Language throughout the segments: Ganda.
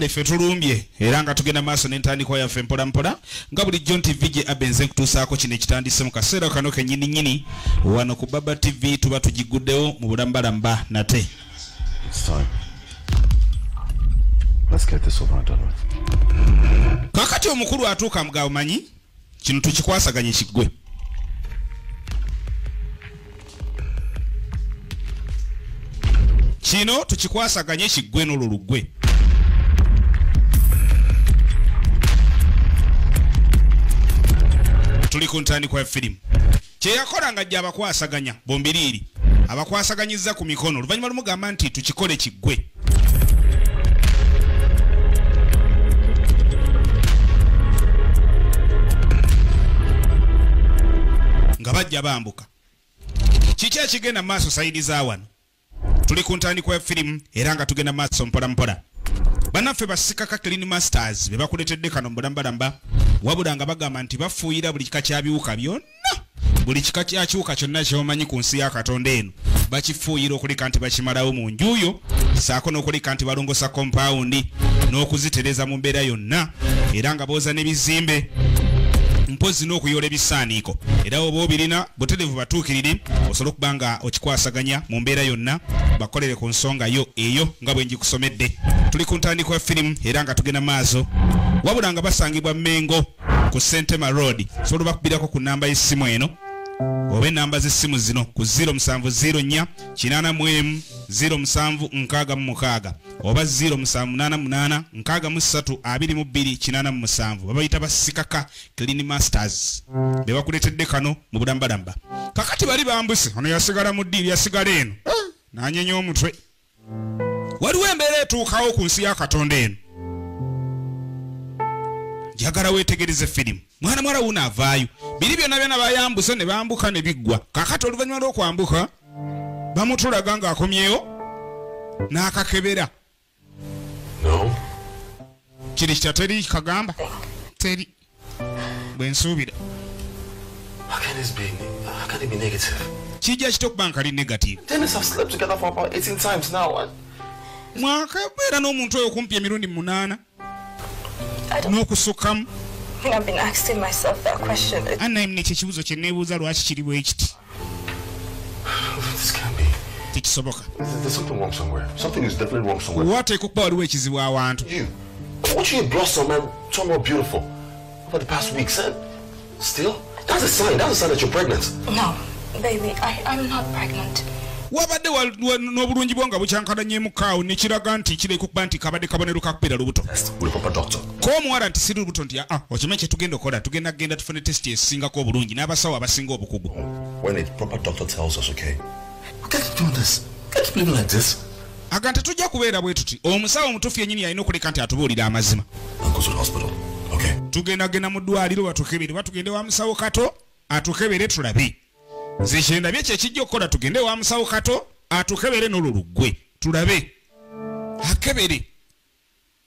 Kale ffe tulumbye era nga tugenda maaso n'entandikwa yaffe mpola mpola nga bulijjo nti VJ Abenze nkutuusaako kino ekitandise mu kaseera kano kennyini nnyini wano ku Baba TV tuba tugiguddewo mu bulambalamba nate. It's time. Let's get this over and done with. Kakati omukulu atuuka mugabo manyi kino tukikwasaganye kiggwe. Kino tukikwasaganye kiggwe n'olwo luggwe. Tuli ku ntandikwa ya firimu. Kye yakola nga ajja abakwasaganya bombiriiri abakwasaganyizza ku mikono oluvannyuma lumugamba nti tukikole kiggwe. Nga bajja bambuka. Kiki ekigenda mu maaso sayidi za wano? Tuli ku ntandikwa ya firimu era nga tugenda maaso mpola mpola. Bannaffe basikaka Clean Masters be bakuleetedde kano mbulambalamba wabula nga bagamba nti bafuuyira buli kika kya biwuka byonna, buli kika kya kiwuka kyonna ky'omanyi ku nsi ya Katonda eno bakifuuyira okuleka nti bakimalawo mu njuyo ssaako n'okuleka nti balongosa kompawundi n'okuzitereza mu mbeera yonna era nga booza n'ebizimbe mpozi n'okuyoola ebisaaniiko era oba obirina butereevu batuukirire osobola okuba nga okikwasaganya mu mbeera yonna bakolere ku nsonga yo eyo nga bwe ngikusomedde. Tuli ku ntandikwa ya firimu era nga tugenda maaso wabula nga basangibwa Mengo ku Sentema Road. Osobola bakubirako ku namba y'essimu eno oba ennamba z'essimu zino ku 0704 81 0766 oba 0788 63 22 87. Babayita basikaka Clean Masters be bakuleetedde kano mu bulambalamba. Kakati bali bambuse, ono yasigala mu ddiiru yasigala eno n'anyenya omutwe. Waliwo embeera etuukawo ku nsi ya Katonda eno. Njagala weetegereze firimu. Mwana mwala wuno avaayo biri byonna byonna bayambuse ne bambuka ne biggwa. Kakati oluvannyuma lw'okwambuka bamutulaga ng'akomyewo n'akakebera. No. Kiri kitya teri kagamba teri bwe nsuubira. How can this be? How can it be negative? Kijja kitya okuba nga kali negative? Dennis have slept together for about 18 times now. Mwakabeera n'omuntu oyo kumpi emirundi 8 n'okusukkamu. I've been asking myself that question. Anna mne ekibuuzo kye neebuuza lwaki kiri bwe kiti. This can't be. Tekisoboka. There's something wrong somewhere. Something is definitely wrong somewhere. Wateekwa okuba waliwo ekizibu awantu. You. Watching you blossom and turn more beautiful over the past weeks, and still, that's a sign. That's a sign that you're pregnant. No, baby, I'm not pregnant. Wabadde n'obulungi bwo nga bukyankalanye kaawo ne kiraga nti kireeka okuba nti kabadde kabonero kakubeera lubuto. Ko omuwala nti siri lubuto nti aa okimanyi kye tugenda okukola tugenda kugenda tufune tesiti esingako obulungi n'abasawo abasinga obukugu. When a proper doctor tells us, okay, we can't keep doing this. We can't keep living like this. Aga nti tujja kubeera bwe tuti. Omusawo omutuufu yennyini alina okuleka nti atubuulira amazima. And go to the hospital. Okay. Tugenda genda mu ddwaliro batukebere, batugende wa musawo Kato atukebere tulabe. Nze kyendabye kye kijja okukola tugende wa musawo Kato atukebere n'olwo luggwe tulabe akebere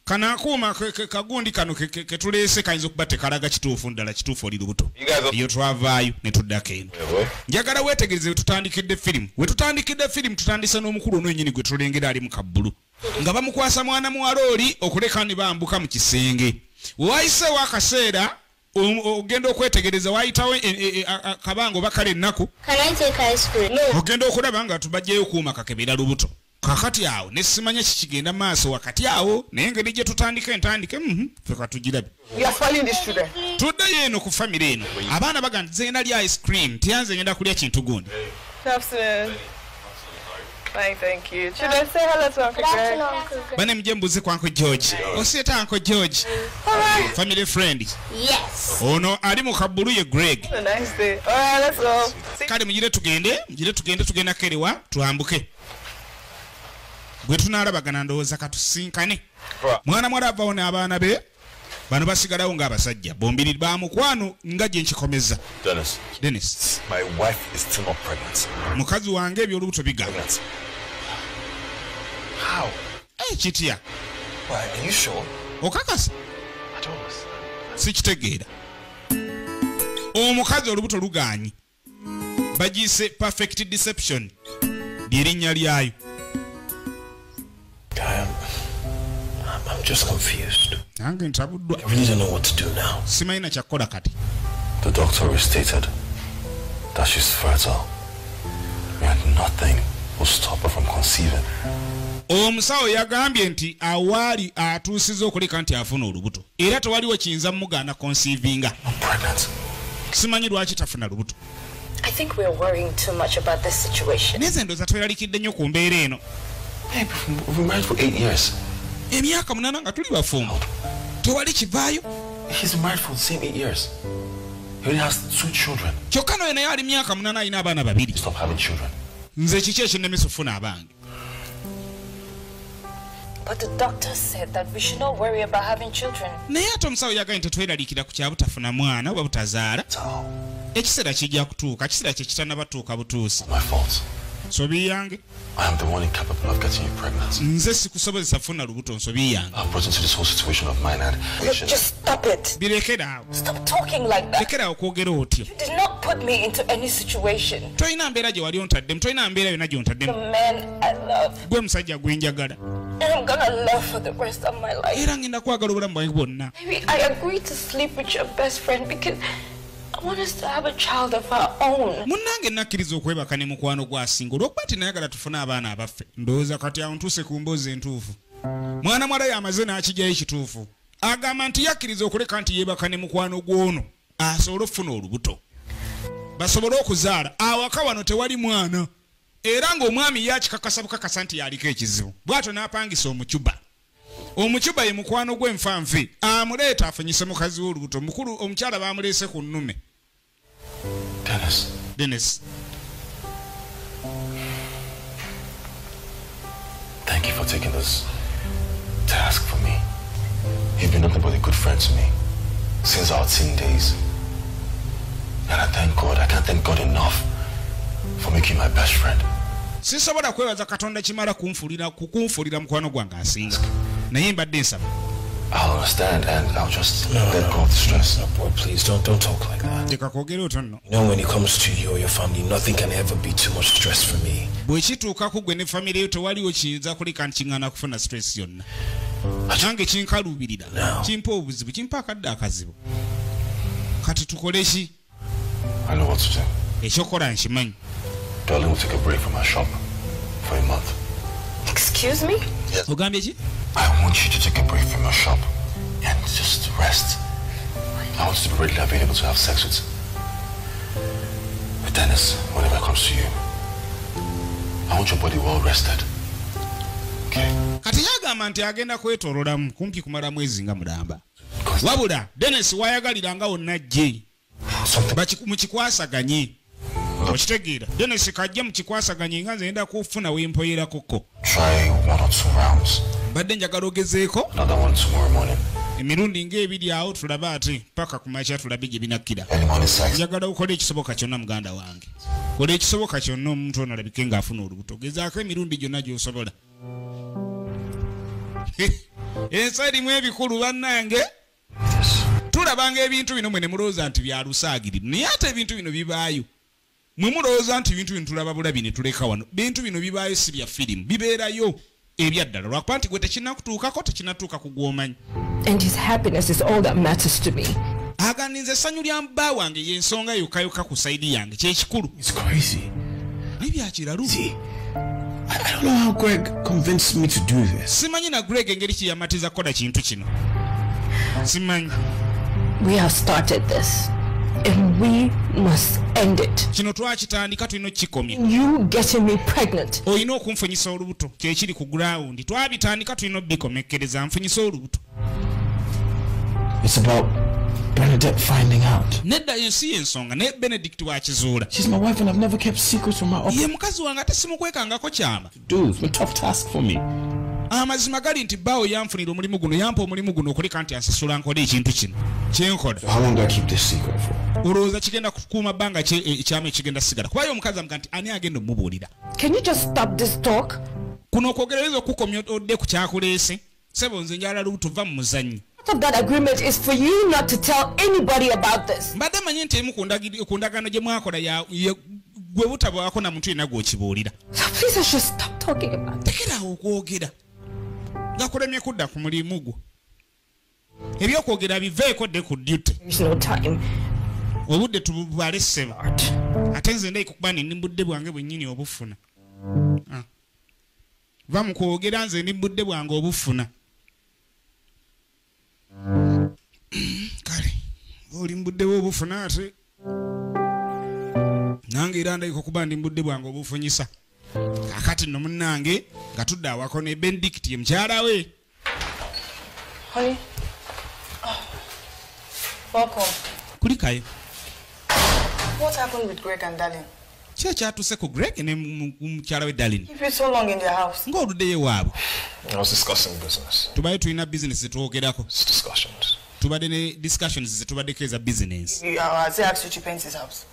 kano akuuma kagundi kano ketuleese kayinza okuba tekalaga kituufu ddala kituufu oli lubuto. Eyo twavaayo ne tuddako eno. Njagala weetegereze we tutandikidde firimu. We tutandikidde firimu tutandise n'omukulu ono yennyini gwe tulengera ali mu kabbulu nga bamukwasa mwana muwala oli okuleka ne bambuka mu kisenge. We wayiseewo akaseera ogenda okwetegereza wayitawo kabanga oba kale ennaku ogenda okulaba nga tubajjayo okuuma kakebera lubuto. Kakati awo ne simanya kikigenda maaso wakati awo naye engeri gye tutandika entandike ffe katugirabe. Tuddeyo eno ku famire eno abaana baga nti nze ngenda lya ice cream tiyanze ngenda kulya kintu gundi. Fine, thank you. Children, say hello to Uncle Greg. Bane mje mbuze kwa Uncle George. Osieta Uncle George. Alright. Family friend. Yes. Ono ali mu kabulu ye Greg. Have a nice day. Alright, let's go. Kale mujire tugende tugenda kerewa tuambuke. Gwe tunalabagana ndowooza katusinkane. Mwana mwala avawo n'abaana be. Bano basigalawo ng'abasajja bombiri ba mukwano nga gye nkikomeza. Dennis. Dennis. My wife is still not pregnant. Mukazi wange eby'olubuto bigaana. How? Kitya. Why, are you sure? Okakasa? I don't understand. Sikitegeera. Omukazi olubuto lugaanyi. Bagiyise perfect deception. Lyerinnya lyayo. just confused. Nange ntabuddwa. I really don't know what to do now. Simanyi na kyakukola kati. The doctor has stated that she's fertile and nothing will stop her from conceiving. Omusawo yagambye nti awaali atuusiza okuleka nti afuna olubuto era tewaliwo kiyinza mugaana conceivinga. Simanyi lwaki tafuna lubuto. I think we're worrying too much about this situation. Nze ndowooza tweralikidde nnyo ku mbeera eno. We've been married for 8 years. Emyaka 8 nga tuli bafumbo. Tewali kivaayo. He's been married for the same 8 years. He only has 2 children. Kyokka naye naye ali myaka 8 alina abaana babiri. Stop having children. Nze kiki ekinnemesa okufuna abange? But the doctor said that we should not worry about having children. Naye ate omusawo yagambye tetweraliikira ku kya butafuna mwana oba butazaala. Ekiseera kijja kutuuka, ekiseera kye kitannabatuuka butuusi. My fault. Nsobi yange. I am the one incapable of getting you pregnant. Nze sikusobozesa kufuna lubuto, nsobi yange. I've brought into this whole situation of mine and... Look, just stop it. Birekera awo. Stop talking like that. Lekera awo kwogera otyo. You did not put me into any situation. Tolina mbeera gye wali ontaddemu, tolina mbeera yonna gy'ontaddemu. The man I love. Gwe musajja gwe njagala. And I'm gonna love for the rest of my life. Era ngenda kwagala obulamu bwange bwonna. Baby, I agreed to sleep with your best friend because I want us to have a child of our own. Munnange nakkiriza okwebaka ne mukwano gwasinga olw'okuba nti nayagala tufune abaana abaffe. Ndowooza kati awo ntuuse ku mboozi entuufu. Mwana mwala yamaze n'akijjayo ekituufu. Agamba nti yakkiriza okuleka nti yeebaka ne mukwano gw'ono asobole okufuna olubuto. Basobole okuzaala. Awaka wano tewali mwana. Era ng'omwami yakikakasa bukakasa nti yaliko ekizibu. Bw'atyo n'apangisa omucuba. Omucuba ye mukwano gw'enfanfe amuleeta afunyise mukazi w'olubuto. Mukulu omukyala bamuleese ku nnume. Dennis. Dennis. Thank you for taking this task for me. You've been nothing but a good friend to me since our teen days. And I thank God, I can't thank God enough for making you my best friend. Sisobola kwebaza Katonda kimala kunfuulira mukwano gwange asinga. Naye mbadde nsaba. I'll understand and I'll just let go of the stress. No, boy, please don't talk like that. You know, when it comes to you or your family, nothing can ever be too much stress for me. Bwe kituuka ku gwe ne family yo tewaliwo kiyinza kuleka nkiŋŋaana kufuna stress yonna. Nange kinkaluubirira, kimpa obuzibu, kimpa akadde akazibu. Kati tukole ki? I know what to do. Ekyokukola nkimanyi. Darling will take a break from her shop for a month. Excuse me? Yes. Ogambye ki? I want you to take a break from your shop and just rest. I want you to be readily available to have sex with Dennis whenever it comes to you. I want your body well rested. Okay? Kati yagamba nti agenda kwetoololamu kumpi kumala mwezi nga mulamba. Wabula Dennis wayagalira nga wonna jje. Mukikwasaganye. Okitegeera. Dennis kajja mukikwasaganye nga nze ngenda kufuna wempoyerako. Try 1 or 2 rounds. Mbadde njagala ogezeeko. Another one tomorrow morning. Emirundi ng'ebiri awo tulabe ate paka ku makya tulabe gye binakkira. Njagala okole ekisoboka kyonna muganda wange. Kola ekisoboka kyonna omuntu ono alabike ng'afuna olubuto. Gezaako emirundi gyonna gy'osobola. Ensi erimu ebikulu bannange. Tulabanga ebintu bino mwe ne mulowooza nti bya lusaagiriro. Naye ate ebintu bino bibaayo. Mwe mulowooza nti ebintu bino tulaba bulabi ne tuleka wano. Bintu bino bibaayo si bya firimu. Bibeerayo ebyaddala. Lwakuba nti gwe tekinnakutuukako tekinnatuuka ku gw'omanyi. And his happiness is all that matters to me. Aganize essanyu lya bba wange y'ensonga yokka yokka ku sayidi yange kyekikulu. It's crazy. Naye bya kiralu. See, I don't know how Greg convinced me to do this. Simanyi na Greg engeri ki yamatiza kukola kintu kino. Simanyi. We have started this and we must end it. Kino twakitandika tulina okukikomya. You getting me pregnant. Olina okunfunyisa olubuto kyekiri ku ground. Twabitandika tulina obikomekkereza nfunyisa olubuto. It's about Bernadette finding out. Nedda ensi y'ensonga naye Benedict wakizuula. She's my wife and I've never kept secrets from her. Ye mukazi wange ate simukwekangako kyama. Do it's a tough task for me. Amazima gali nti bbaawo yanfunira omulimu guno, yampa omulimu guno okuleka nti ansasula nkole ekintu kino kyenkola. How long do I keep this secret for? Olowooza kigenda kukuuma bbanga ekyama ekigenda sigala. Kubayo omukazi amuga nti ani agenda omubuulira. Can you just stop this talk? Kuno okwogereza okukomya odde ku kyakuleese. Ssebo nze njala lubuto va mu muzannyo. Part of that agreement is for you not to tell anybody about this. Mbadde manyi nti emu ku ndagaano gye mwakola gwe butabwako na muntu yenna gw'okibuulira. So please, I should stop talking about it. Tekera awo okwogera. Gakulemye kudda ku mulimu gwo. Ebyokwogera biveeko dde ku duty. There's no time. Obudde tububale ssebo. Ate nze ndayika okuba ndi budde bwange bwennyini obufuna. Va mu kwogera, nze ndi budde bwange obufuna. Kale oli mbudde bwe obufuna, ate nange era ndayika okuba ndi mbudde bwange obufunyisa. Kakati nno munnange nga tudde awako ne Benedict ye mukyala we. Honey. Oh. Welcome. Kulikayo. What happened with Greg and Darling? Ki ekyatuuse ku Greg ne mukyala we Darling? Keep you so long in their house. Ng'oluddeyo waabwe. I was discussing business. Tubadde tulina bizinesi zetwogerako. It's discussions. Tubadde ne discussions zetubaddeko eza bizinesi. Has he asked you to paint his house?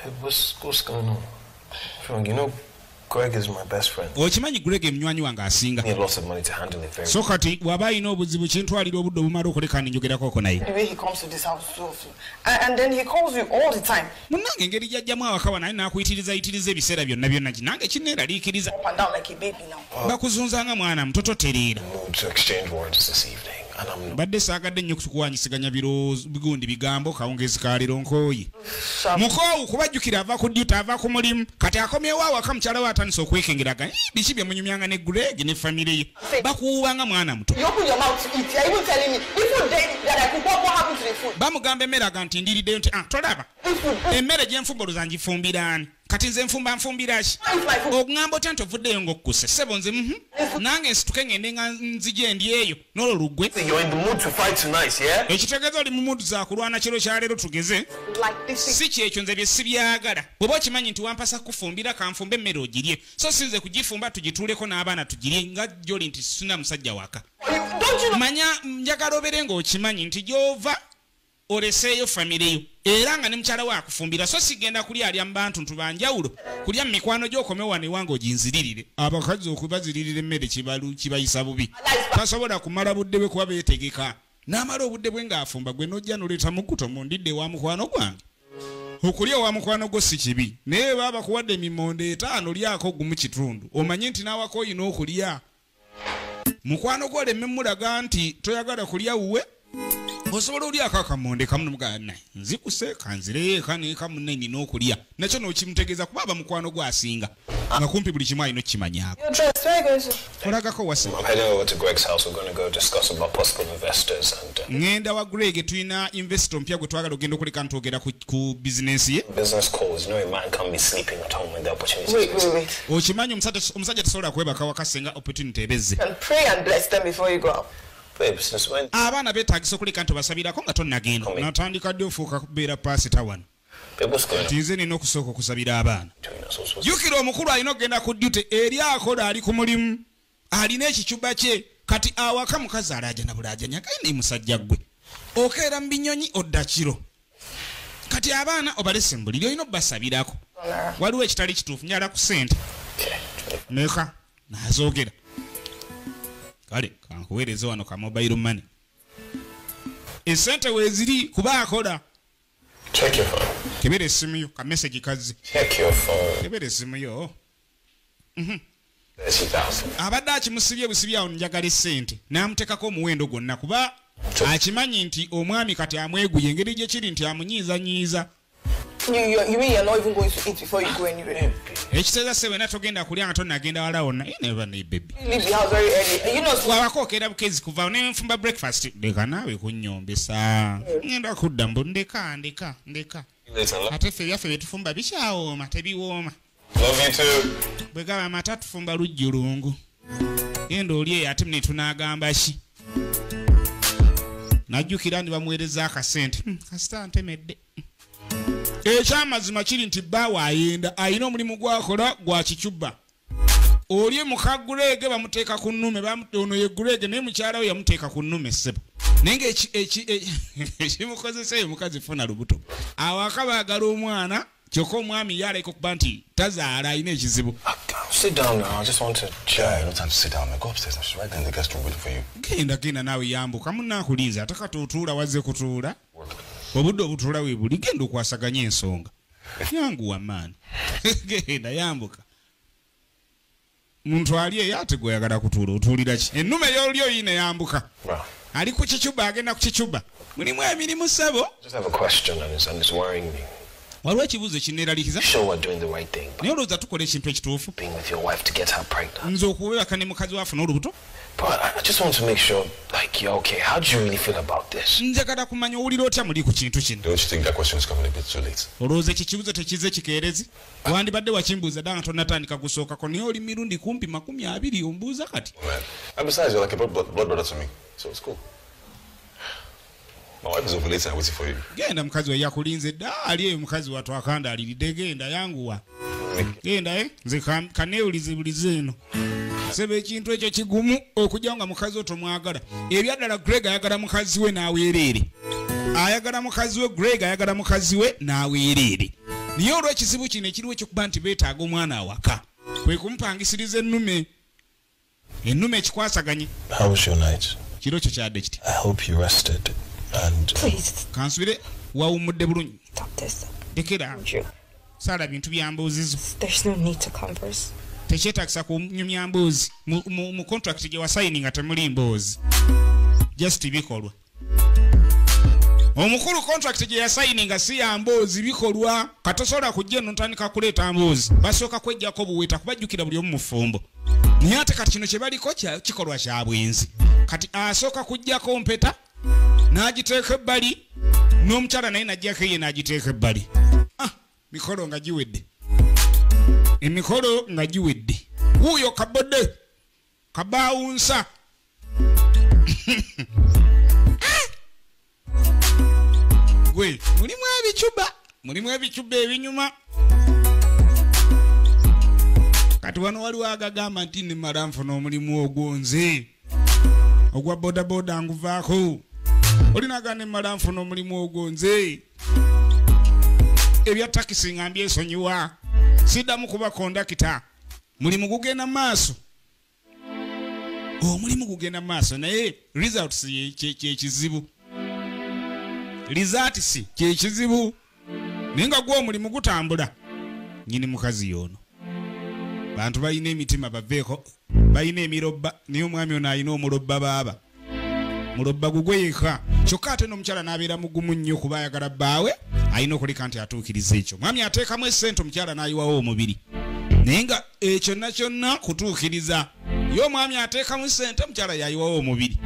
Hey, what's going on? Frank, you know, Greg is my best friend. Okimanyi Greg munywanyi wange asinga. I need lots of money to handle it very So kati waba alina obuzibu kintwalira obudde obumala okuleka ninjogerako naye. The way he comes to this house so often. And then he calls you all the time. Munnange engeri gy'ajjamu awaka wano naye n'akuyitiriza yitiriza ebiseera byonna byonna nange kinneeraliikiriza. Up and down like a baby now. Bakuzunza nga mwana muto totereera. Mood to exchange words this evening, and I'm not. Badde saagadde nnyo kuwanyisiganya birowoozo bigundi bigambo kawungeezi ka leero nkooye. Mukoowu kubajjukira ava ku duty, ava ku mulimu kati akomyewo awaka mukyala we atandise okwekengeraga. Biki bye munyumyanga ne Greg ne famire ye bakuwuubanga mwana muto. You open your mouth to eat. You're even telling me the food that I cook, what happened to the food? Bamugamba emmere aga nti ndiriddeyo nti tolaba emmere gye nfumba olowooza ngifumbira ani? Kati nze nfumba nfumbira ki? Oŋŋamba otya nti ovuddeyo ng'okkuse ssebo nze nange nsituke ngende nga nzije ndi eyo n'olwo luggwe. You're in the mood to fight tonight, yeah? Ekitegeeza oli mu mood za kulwana kiro kya leero tugeze. Like this. Si kyekyo nze bye sibyagala. Bw'oba okimanyi nti wampasa kufumbira kanfumbe emmere ogirye. So si nze kugifumba tugituuleko n'abaana tugirye nga gy'oli nti sina musajja waka. Don't you know? Manya njagala obeere ng'okimanyi nti gy'ova oleseeyo famire yo era nga ne mukyala we akufumbira, so sigenda kulya alya mu bantu ntu banjawulo kulya mu mikwano gy'okome wano ewange oginziririre. Abakazi okubaziririra emmere kibayisa bubi, tasobola kumala budde bwe kuba beetegeka n'amala obudde bwe ng'afumba gwe n'ojja n'oleeta mugguto mundidde ewa mukwano gwange. Okulya owa mukwano gwo si kibi, naye baba bakuwadde emimonde 5 lyako gumu kitundu omanye nti n'awaka oyina okulya. Mukwano gwo oleme mulaga nti toyagala kulya wuwe, osobola olyako akamonde kamu nomugamba nzikuse kanzireyo eka neeka munne nina okulya, nakyo n'okimutegeeza kuba aba mukwano gwo asinga nga kumpi buli kimu alina okukimanyaako. You're dressed. Where are you going to? Olagako wase. I'm heading over to Greg's house. We're going to go discuss about possible investors and ŋŋenda wa Greg, tulina investor mpya gwe twagala ogenda okuleka ntwogera ku bizinensi ye. business calls. You know, a man can't be sleeping at home when the opportunity Wait, wait, wait. Okimanyi omusajja tasobola kwebaka waka singa opportunity ebezze. And pray and bless them before you go out. Babe, since when? Abaana beetaagisa okuleka nti obasabirako nga tonnagenda. Natandika ddi ofuuka kubeera paasita wano? Babe, what's going on Nti nze nina okusooka okusabira abaana. between us? What's Jjukira omukulu alina okugenda ku duty eri akola ali ku mulimu alina ekicuba kye kati awaka mukazi alaajana bulaajanya gaine musajja ggwe okeera mu binyonyi odda kiro kati abaana obalese mu buliri olina obbasabirako. Waliwo ekitali kituufu njala ku ssente Okay. meka nazoogera. Kale kankuweereze wano ka mobile money esente weeziri kuba akola. Check your phone. Kebera essimu yo ka message kazze. Check your phone. Kebera essimu yo. 30,000. Abadde akimusibye busibye awo njagala essente n'amuteekako omuwendo gwonna kuba akimanyi nti omwami kati amweguye engeri gye kiri nti amunyiizanyiiza. You mean you're not even going to eat before you go anywhere? Ekitegeeza ssebo wena togenda kulya nga tonnagenda wala wonna. Neba ne baby. You leave the house very early. You know, Wabako okeera bukezi kuva ne nfumba breakfast. Leka naawe kunnyombesa. Ngenda kudda mbu ndeka ndeka ndeka. Later. Ate ffe ebyaffe bye tufumba bikyawooma tebiwooma. Love you too. Bwe gaba amata tufumba lujjulungu. Genda oli eyo ate mune tunaagamba ki? Najjukira ndi bamuweereza akasente. Kasita ntemedde. Ekyamazima kiri nti bbaawe ayenda alina omulimu gw'akola gwa kicuba. Oli muka Greg bamuteeka ku nnume, ono ye Greg naye mukyala we yamuteeka ku nnume ssebo. Naye nga ekimukozesa eyo mukazi funa lubuto. Awaka baagala omwana kyokka omwami ye alabika okuba nti tazaala alina ekizibu. Sit down now. I just want to chat. No time to sit down, man. Go upstairs. She's right there in the guest room waiting for you. Genda genda naawe yambuka munaakulinze ate kati otuula wazze kutuula. Obudde obutuula we buli genda okwasaganya ensonga. Yanguwa maani. Genda yambuka. Muntu ali eyo ate gweyagala kutuula otuulira ki? Ennume y'oli oyina eyambuka. Ali ku kicuba, agenda ku kicuba. Mulimu emirimu ssebo. Just have a question and it's worrying me. Waliwo ekibuuzo ekinneeraliikiza. Sure we're doing the right thing. Naye olowooza tukola ekintu ekituufu? Being with your wife to get her pregnant. Nze okuwebaka ne mukazi we afune olubuto? But I just want to make sure, like, you're okay. How do you really feel about this? Njagala kumanya owulira otya muli ku kintu kino. Don't you think that question is coming a bit too late? Olowooza ekyo ekibuuzo tekize kikeerezi? Wandibadde wakimbuuza dda nga tonnatandika gusookako, naye oli mirundi kumpi 20 ombuuza kati. Man. And besides, you're like a blood brother to me, so it's cool. My wife is ovulating and waiting for you. Genda mukazi we yakulinze dda, ali eyo mukazi wattu akanda aliridde, genda yanguwa. Genda nze kaneewulize bulize eno. Sebe ekintu ekyo kigumu okujja nga mukazi wo tomwagala. Ebyaddala Greg ayagala mukazi we n'aweereere. Ayagala mukazi we, Greg ayagala mukazi we n'aweereere. Naye olw'ekizibu kino ekiriwo ekyokuba nti beetaaga omwana awaka, kwe kumupangisiriza ennume. Ennume ekikwasaganye. How was your night? Kiro kyo kyadde kiti. I hope you rested and... Please. Kansubire wawummudde bulungi. Stop this. Lekera. Saala bintu bya mbuuzizo. There's no need to converse. Tekyetaagisa kunyumya mboozi. Mu contract gye wasayininga temuli mboozi. Just bikolwa. Omukulu contract gye yasayininga si ya mboozi, bikolwa. Katosobola kujja eno ntandika kuleeta mboozi. Basooka kweggyako buweeta kubajjukira buli omu mufumbo. Naye ate kati kino kye baliko kikolwa kya bwenzi. Kati asooka kuggyako mpeta n'agiteeka ebbali, n'omukyala naye n'aggyako ye n'agiteeka ebbali. Mikolo nga giwedde. Emikolo nga giwedde. Wuuyo kabodde kabaawunsa. Gwe mulimu ebicuba, mulimu ebicuba ebinyuma. Kati wano waliwo agagamba nti nnimala nfuna omulimu ogwo nze ogwa bodaboda nguvaako. Olinaga nnimala nfuna omulimu ogwo nze ebya takisi nga mbyesonyiwa, siddamu kuba kondakita. Mulimu gugenda maaso, omulimu gugenda maaso, naye results kyekizibu. Results kyekizibu. Naye nga gwo omulimu gutambula. Nnyini mukazi y'ono. Bantu balina emitima baveeko, balina emirobba, naye omwami ono alina omulobba baaba. Mulobba gugwe yekka. Kyokka ate n'omukyala n'abeera mugumu nnyo kuba ayagala bbaawe, alina okuleka nti atuukiriza ekyo. Mwami ateekamu essente, omukyala n'ayiwawo omubiri. Naye nga ekyo kyonna kyonna kutuukiriza. Ye omwami ateekamu ssente, omukyala y'ayiwawo omubiri.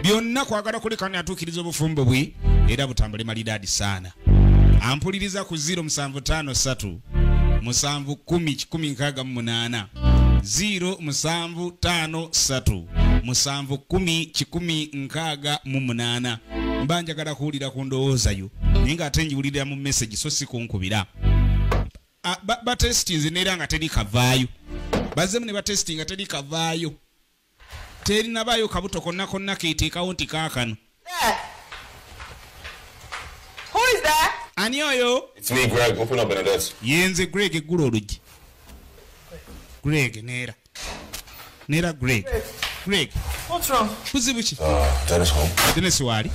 Byonna kwagala kuleka nti atuukiriza obufumbo bwe era butambule malidaadi saana. Ampuliriza ku 0753 7 10 168 0753 7 10 168. Mba njagala kuwulira ku ndowooza yo, naye ng'ate njiwulirira mu message so si kunkubira. Batestinze neera nga teri kavaayo. Bazzemu ne batestinga teri kavaayo. Terinabaayo kabuto konna konna keeteekawo nti kaakano. Who is that? Ani oyo? It's me, Greg. Open up, Bernadette. Yenze Greg, eggula oluggi. Greg, neera. Neera Greg. Greg. What's wrong? Buzibu ki? Dennis home. Dennis waali?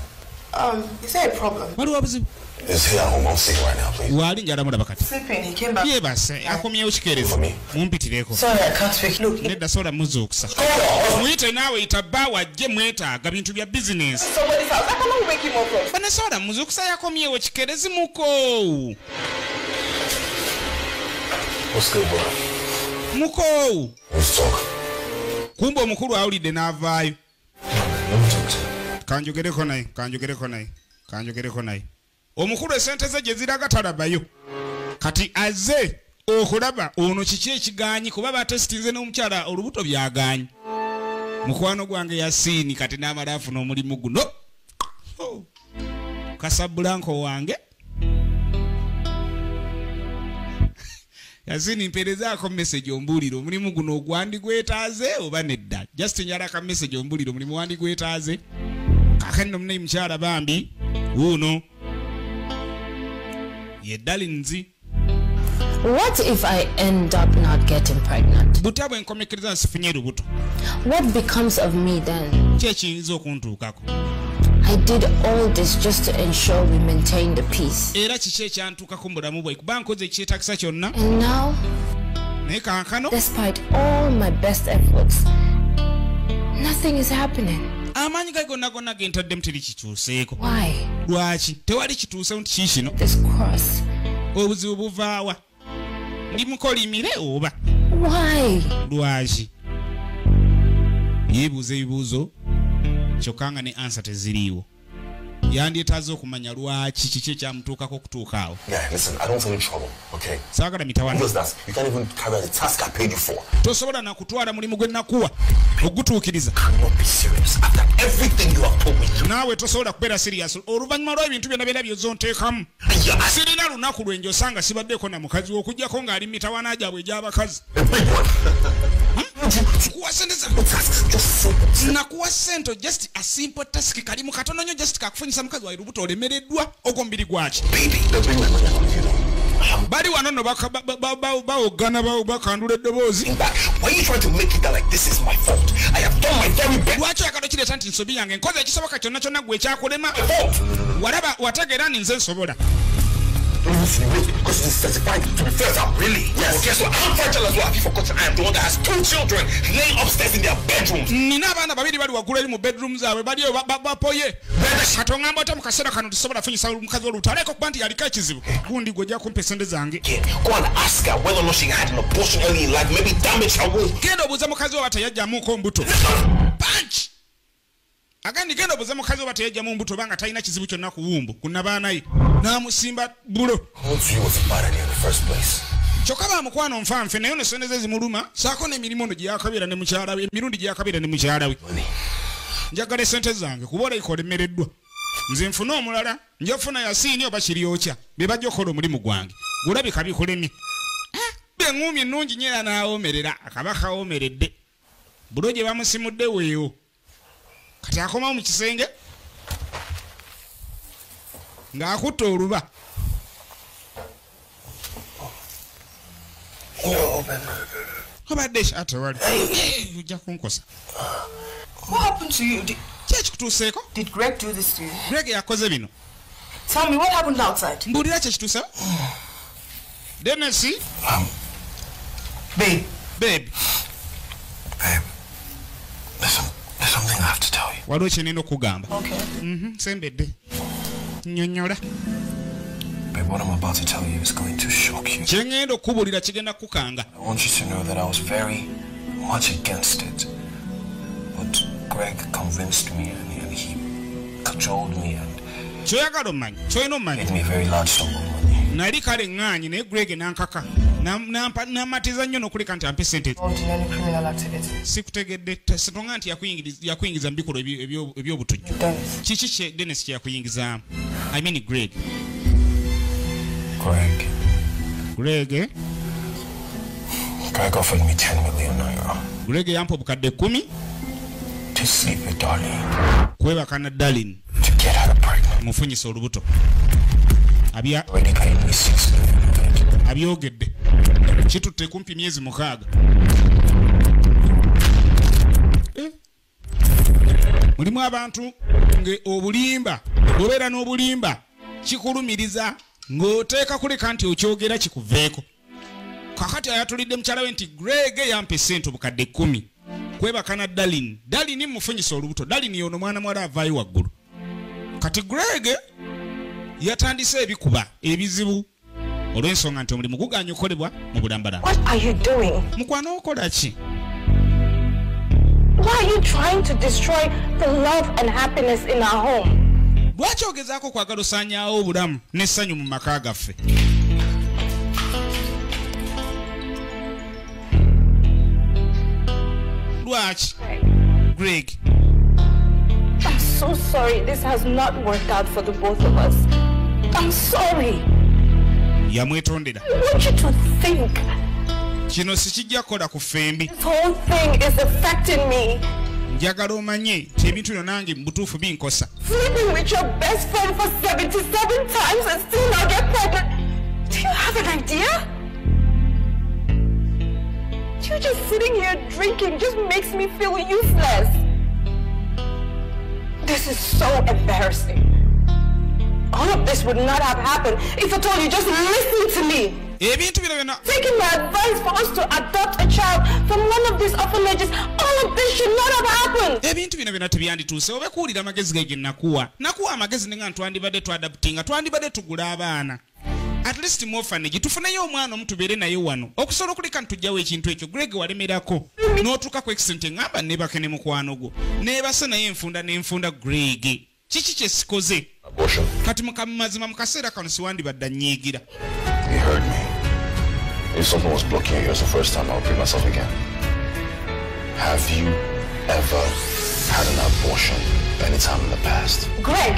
Is there a problem? Waliwo buzibu? Is he at home? I'll see him right now, please. Waali njala mulaba kati. Sleeping, he came back. Yeebase, akomyewo kikeerezi. Mumpitireko. Sorry, I can't speak. Look. Nedda sola muzuukusa. Muyite naawe yita bba wajje mwetaaga bintu bya bizinensi. Somebody's house. I cannot wake him up from. Bana sola muzuukusa yakomyewo kikeerezi mukoowu. What's good, bro? Mukoowu. Let's talk. Kumbe omukulu awulidde n'avaayo. Kanjogereko naye, kanjogereko naye, kanjogereko naye. Omukulu esente ze gye ziraga talabayo. Kati azze okulaba ono kiki ekigaanyi kuba batesitinze n'omukyala olubuto byagaanyi. Mukwano gwange Yasiini kati n'amala afuna omulimu guno. Kasabulanko wange. Yasiini mpeerezaako message ombuulire omulimu guno ogwandigwetaaze oba nedda. Just njala ka message ombuulire omulimu wandigwetaaze. Kaakati nno munnaye mukyala bambi wuuno. Ye Dalinzi. What if I end up not getting pregnant? Butya bwe nkomekkereza nsifunye lubuto. What becomes of me then? Ki ekiyinza okuntuukako? I did all this just to ensure we maintain the peace. Era kiki ekyantuukako mu bulamu bwe kuba nkoze ekyetaagisa kyonna. And now Naye kankano, Despite all my best efforts, nothing is happening. Amaanyi ge gonna gonna gentaddemu teri kikyuseeko. Why? Lwaki tewali kituusewo nti kiikino? This cross. Obuzibu buvaawa? Ndi mukolimire oba? Why? Lwaki? Yeebuuza ebibuuzo kyokka nga ne answer teziriiwo. Yandyetaaze okumanya lwaki, kiki ekyamutuukako okutuuka awo. Yeah, listen, I don't want any trouble, okay? Saagala mitawana. Because that you can't even carry out the task I paid you for. Tosobola nakutwala mulimu gwe nakuwa ogutuukiriza. Cannot be serious after everything you have put me through. Naawe tosobola kubeera serious oluvannyuma lw'ebintu byonna byonna byozonteekamu. Sirina lunaku lwe njosanga sibaddeko na mukazi we okuggyako ng'ali mu mitawaana gyabwe egy'abakazi. A big one. Kuwa sente za Just simple. Nakuwa sente just a simple task kalimu katono nnyo, just kakufunyisa mukazi wawe lubuto, olemereddwa ogwo mubiri gwaki? Baby, they'll bring my money out of you though. Bali wano nno bawogana, bakandula eddoboozi. Back. Why are you trying to make it that like this is my fault? I have done my very best. Lwaki oyagala okireeta nti nsobi yange? Nkoze ekisoboka kyonna kyonna, gwe ekyakulema. My fault. Walaba wategeera ni nze nsobola. Don't insinuate because it is certified to be fertile. Really? Yes. Well, guess what? I'm fertile as well. Have you forgotten I am the one that has two children laying upstairs in their bedrooms? Nina abaana babiri bali waggulu eri mu bedroom zaabwe, baliyo bapoye. Kati oŋŋamba otya mu kaseera kano tusobola funyisa mukazi w'olubuto aleeka okuba nti yaliko ekizibu? Gundi gwe ojja kumpa esente zange. Again, go and ask her whether or not she had an abortion early in life, maybe damaged her womb. Genda obuuze mukazi we oba teyajjamuko mbuto. Punch! Agandi genda obuuze mukazi we oba teyajjamu mbuto obanga talina kizibu kyonna ku wumbu ku nabaana ye. N'amusimba bulo. Coming to you was a bad idea in the first place. Kyokka bamukwano nfanfe, naye ono sente ze zimuluma saako n'emirimu ono gye yakabeera ne mukyala we, emirundi gye yakabeera ne mukyala we. Money. Njagala esente zange kuba olayika olemereddwa. Nze nfune omulala, nja kufuna Yasiini oba Kiryokya be bajja okukola omulimu gwange. Gulabika bikulemye. Beŋŋuumye ennungi nnyo era n'awoomerera, akaba kawoomeredde. Bulo gye bamusimudde weewo. Kati akomawo mu kisenge ng'akutta oluba. Obadde tewali. Ojja kunkosa. What happened to you? Ki ekikutuuseeko? Did Greg do this to you? Greg yakoze bino. Tell me what happened outside. Mbuulira ki ekituusewo? Dennis, Babe, babe, Babe, there's something I have to tell you. Waliwo kye nina okugamba. Okay. Sembedde. Nnyonnyola. Babe, what I'm about to tell you is going to shock you. Kye ŋŋenda okukubuulira kigenda kukanga. I want you to know that I was very much against it. But Greg convinced me and he cajoled me and Kyoyagala ommanyi, kyolina ommanyi. gave me a very large sum of money. Nali kale ŋŋaanyi naye Greg n'ankaka. N'amatiza nnyo n'okuleka nti ampe sente. Involved in any criminal activity. Sikutegedde, sitonga nti yakuyingiza mu bikolwa eby'obutujju. Dennis. Kiki kye Dennis kye yakuyingizaamu? I mean Greg. Greg. Greg, eh? Greg offered me 10 million naira Greg yampa obukadde 10 to sleep with Darlene, kwebaka na Darlene to get her pregnant. Mufunyisa olubuto. Abya Already paid me 6 million of it. Abyogedde. Kitutte kumpi myezi 6. Eh? Mulimu abantu nge obulimba, bw'obeera n'obulimba kikulumiriza ng'oteeka kuleka nti okyogera kikuveeko. Kakati ayatulidde mukyala we nti Greg yampa essente obukadde 10 kwebaka na Darlene. Darlene mufunyisa olubuto. Darlene y'ono mwana muwala avaayo waggulu. Kati Greg yatandise ebikuba ebizibu olw'ensonga nti omulimu guganye okukolebwa mu bulambalamba. What are you doing? Mukwano okola ki? Why are you trying to destroy the love and happiness in our home? Lwaki ogezaako okwagala osaanyaawo obulamu n'essanyu mu maka gaffe? Lwaki? Greg, I'm so sorry. This has not worked out for the both of us. I'm sorry. Yamwetondera. I want you to think. Kino si kijja kukola ku ffembi. This whole thing is affecting me. Njagala omanye nti ebintu bino nange mu butuufu binkosa. Sleeping with your best friend for 77 times and still not get pregnant. Do you have an idea? You just sitting here drinking just makes me feel useless. This is so embarrassing. All of this would not have happened if at all you just listened to me. Ebintu bino byonna. Taking my advice for us to adopt a child from one of these orphanages, all of this should not have happened. Ebintu bino byonna tebyandituuse oba kuwulira amagezi ge nakuwa. Nakuwa amagezi nenga twandibadde twadaptinga, twandibadde tugula abaana. At least mu orphanage tufuneyo omwana omutubeere naye wano. Okusobola okuleka ntujjawo ekintu ekyo Greg walemerako. N'otuuka ku extent ngamba neebake ne mukwano gwo. Neebase naye enfunda n'enfunda Greg. Kiki kye sikoze? Kati mazima mu kaseera kano siwandibadde nnyiigira. You heard me. If something was blocking your ears the first time, I'll repeat myself again. Have you ever had an abortion anytime in the past? Greg,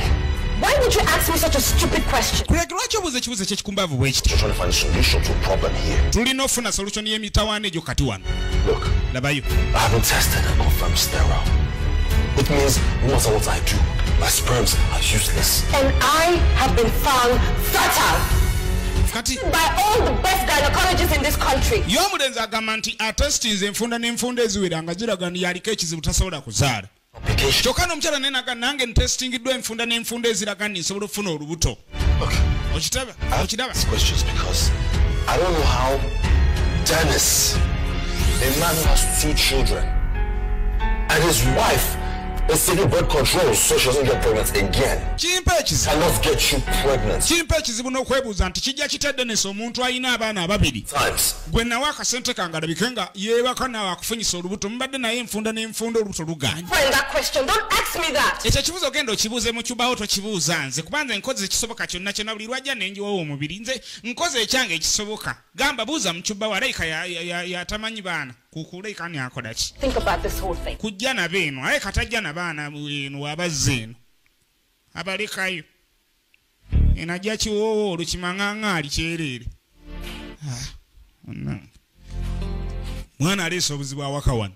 why would you ask me such a stupid question? Greg, lwaki obuuza ekibuuzo eky'ekikumbavu bwe kiti? You're trying to find a solution to a problem here. Tulina ofuna solution y'emitawaana egyo kati wano. Look, labayo. I haven't tested and confirmed sterile. It means no matter what I do, my sperms are useless. And I have been found fertile. Kati by all the best gynecologists in this country. Y'omulenzi agamba nti atestinze enfunda n'enfunda eziwera nga ziraga nti yaliko ekizibu tasobola kuzaala. Kyokka n'omukyala naye naga nange ntestingiddwa enfunda n'enfunda eziraga nti nsobola okufuna olubuto. Okitaba? Okiraba? These questions because I don't know how Dennis, a man who has 2 children, and his wife is taking birth control so she doesn't get pregnant again. Kimpa ekizibu. Cannot get you pregnant. Kimpa ekizibu n'okwebuuza nti kijja kitya Dennis omuntu alina abaana ababiri. Times. Gwe nawe akasente kange alabike nga yeebaka naawe akufunyisa olubuto mubadde naye enfunda n'enfunda olubuto lugaanye. Friend, that question. Don't ask me that. Ekyo ekibuuzo ogenda okibuuze mu kibawo tokibuuza nze kuba nze nkoze ekisoboka kyonna kyonna buli lwajja ne njiwawo omubiri nze nkoze ekyange ekisoboka. Gamba buuza mu kibawo alayika yatamanyi baana. Kukuleka ni akola ki? Think about this whole thing. Kujja na beeno aye katajja na baana eno abazze eno abalekayo eno ajja kiwoowo olukimaŋŋaŋŋaali kyereere. Mwana aleese obuzibu awaka wano.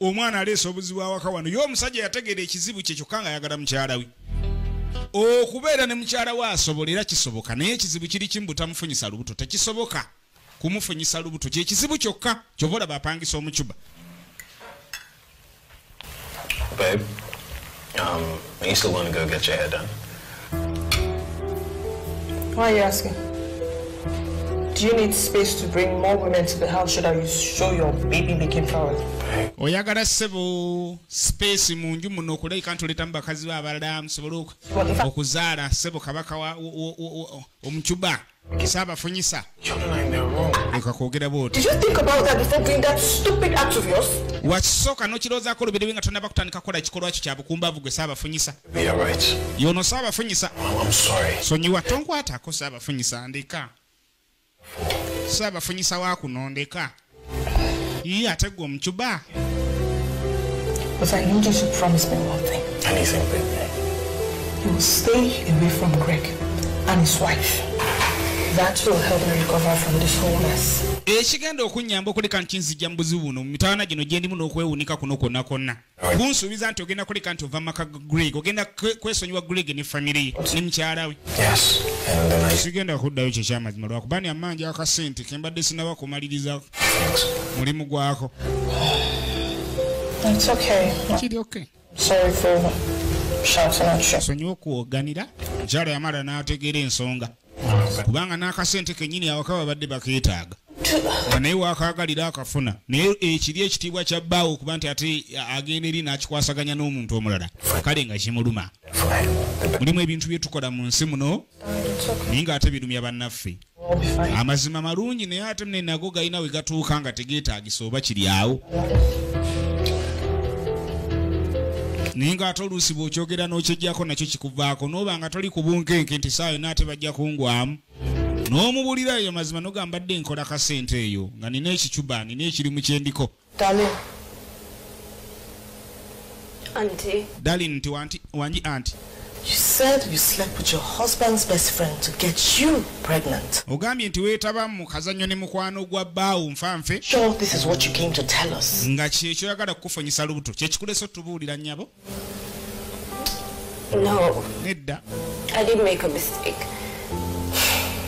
Omwana aleese obuzibu awaka wano. Ye omusajja yategeera ekizibu kye kyokka nga ayagala mukyala we. Okubeera ne mukyala we asobola era kisoboka naye ekizibu kiri kimu butamufunyisa lubuto tekisoboka. Kumufunyisa lubuto kye kizibu kyokka ky'oba olaba apangisa omucuba. Babe, are you still going to go get your hair done? Why are you asking? Do you need space to bring more women to the house so that you show your baby making power? Oyagala ssebo space mu nju muno okulabika nti oleetamu bakazi be abalala musobole okuzaala ssebo kabaka wa omucuba saabafunyisa. Leka kwogera bw'oti. Did you think about that before doing that stupid act of yours? Wakisooka n'okirowoozaako olubereberye nga tonnaba kutandika kukola kikolwa kyo kya bukumbavu gwe saabafunyisa. Yeah, right. Yono saabafunyisa. I'm sorry. Sonyiwa tonkwatako saabafunyisa ndeka. Saabafunyisa wa kuno ndeka. Ye ate gwe omucuba. But I need you to promise me one thing. Anything, baby. You will stay away from Greg and his wife. That will help me recover from this whole mess. Ekigenda okunnyamba okuleka nti nzijja mu buzibu buno mu mitawaana gino gye ndimu n'okwewuunika kuno kwonna kwonna. Kunsuubiza nti ogenda kuleka nti ova mu maka ga Greg, ogenda kwesonyiwa Greg ne famire ye ne mukyala we. Yes, and then I... Sigenda kuddayo kye kyamazima lwakuba ni amanja akasente ke mbadde sinnaba kumaliriza mulimu gwako. It's okay. Kiri okay. Sorry for shouting at you. Sonyiwa okuwoganira. Mukyala yamala n'ategeera ensonga. Kubanga n'akasente kennyini awaka babadde bakeetaaga. Naye waakaagalira akafuna naye ekiri ekitiibwa kya bbaawo okuba nti ate agenda eri n'akikwasaganya n'omuntu omulala kale nga kimuluma. Mulimu ebintu bye tukola mu nsi muno naye ng'ate birumya bannaffe. Amazima malungi naye ate ne nago galina we gatuuka nga tegeetaagisa oba kiri awo. Naye ng'ate oluusi bw'okyogera n'okyeggyako nakyo kikuvaako n'oba nga toli ku bunkenke nti ssaawa yonna ate bajja kungwamu. N'omubulira eyo mazima n'ogamba mbadde nkola kasente eyo nga nina ekicuba nina ekirimu kye ndiko. Darling. Auntie. Darling nti wangi auntie. You said you slept with your husband's best friend to get you pregnant. Ogambye nti weetaba mu kazannyo ne mukwano gwa bbaawo nfanfe. Sure, this is what you came to tell us. Nga kyekyo oyagala kukufunyisa lubuto kye kikuleese otubuulira nnyabo? No. Nedda. I did make a mistake.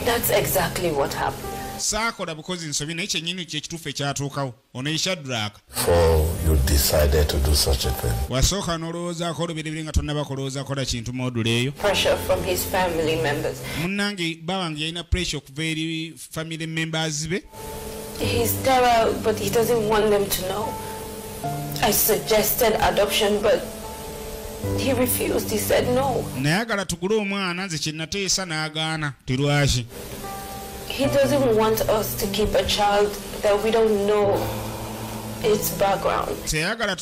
That's exactly what happened. Saakola bukozi nsobi naye kyennyini kyekituufu ekyatuukawo. Ono ye Shadrack. Before you decided to do such a thing. Wasooka n'olowoozaako olubereberye nga tonnaba kulowooza kola kintu moodula eyo. Pressure from his family members. Munnange bba wange yalina pressure okuva eri family members be. He's sterile, but he doesn't want them to know. I suggested adoption, but he refused. He said no. Nayagala tugule omwana nze kye nateesa n'agaana. Tilwaki? He doesn't want us to keep a child that we don't know its background. Teyagala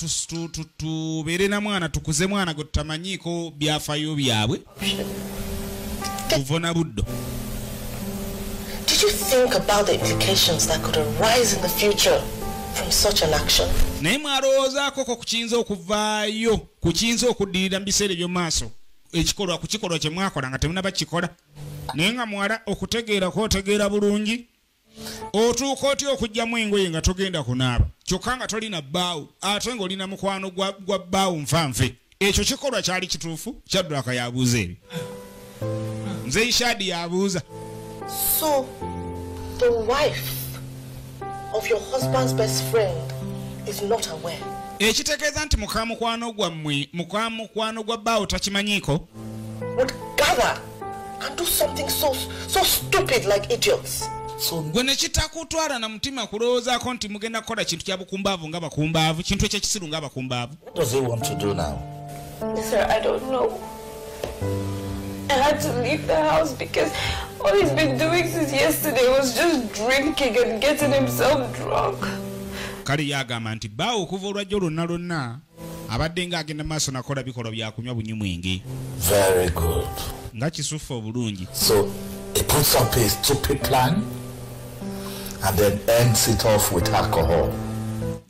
tubeere na mwana tukuze mwana gwe tutamanyiiko byafaayo byabwe. Kuvuna buddo. Did you think about the implications that could arise in the future from such an action? Naye mwalowoozaako ko kukiyinza okuvaayo, kukiyinza okuddirira mu biseera eby'omu maaso. Ekikolwa ku kikolwa kye mwakola nga temunnaba kukikola. Naye nga muwala okutegeera kw'otegeera bulungi, otuuka otya okuggyamu engoye nga togenda kunaaba, kyokka nga tolina bbaawo ate ng'olina mukwano gwa bbaawo nfanfe. Ekyo kikolwa kyali kituufu? Shadrack yabuuza ebyo. Nze Ishadi yabuuza. So, the wife of your husband's best friend is not aware. Ekitegeeza nti muka mukwano gwammwe, muka mukwano gwa bbaawo takimanyiiko? Would gather and do something so stupid like idiots. Gwe ne kitakutwala na mutima kulowoozaako nti mugenda kukola kintu kya bukumbaavu nga bakumbaavu, kintu ekyekisiru nga bakumbaavu. What does he want to do now? Sir, I don't know. I had to leave the house because all he's been doing since yesterday was just drinking and getting himself drunk. Kale yagamba nti bbaawo okuva olwajjo lwonna lwonna abadde ng'agenda maaso nakola bikolwa bya kunywa bunywi mwenge. Very good. Nga kisufu obulungi. So he puts up his stupid plan and then ends it off with alcohol.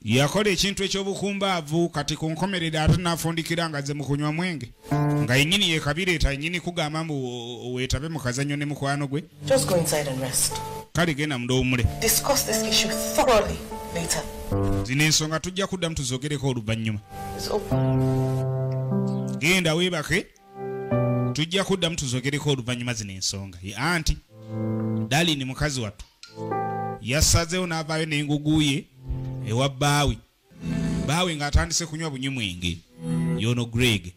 Yakola ekintu eky'obukumbaavu kati ku nkomerero ate n'afundikira nga ze mu kunywa mwenge. Nga yennyini yeekabireeta yennyini kugamba mbu weetabe mu kazannyo ne mukwano gwe. Just go inside and rest. Kale genda munda owummule. Discuss this issue thoroughly later. Zino ensonga tujja kuddamu tuzoogereko oluvannyuma. It's open. Genda weebake. Tujja kuddamu tuzoogereko oluvannyuma zino ensonga. Ye anti Darlene mukazi wattu yasazeewo n'avaayo n'engugu ye ewa bbaawe. Bbaawe ng'atandise kunywa bunywi mwenge. Y'ono Greg.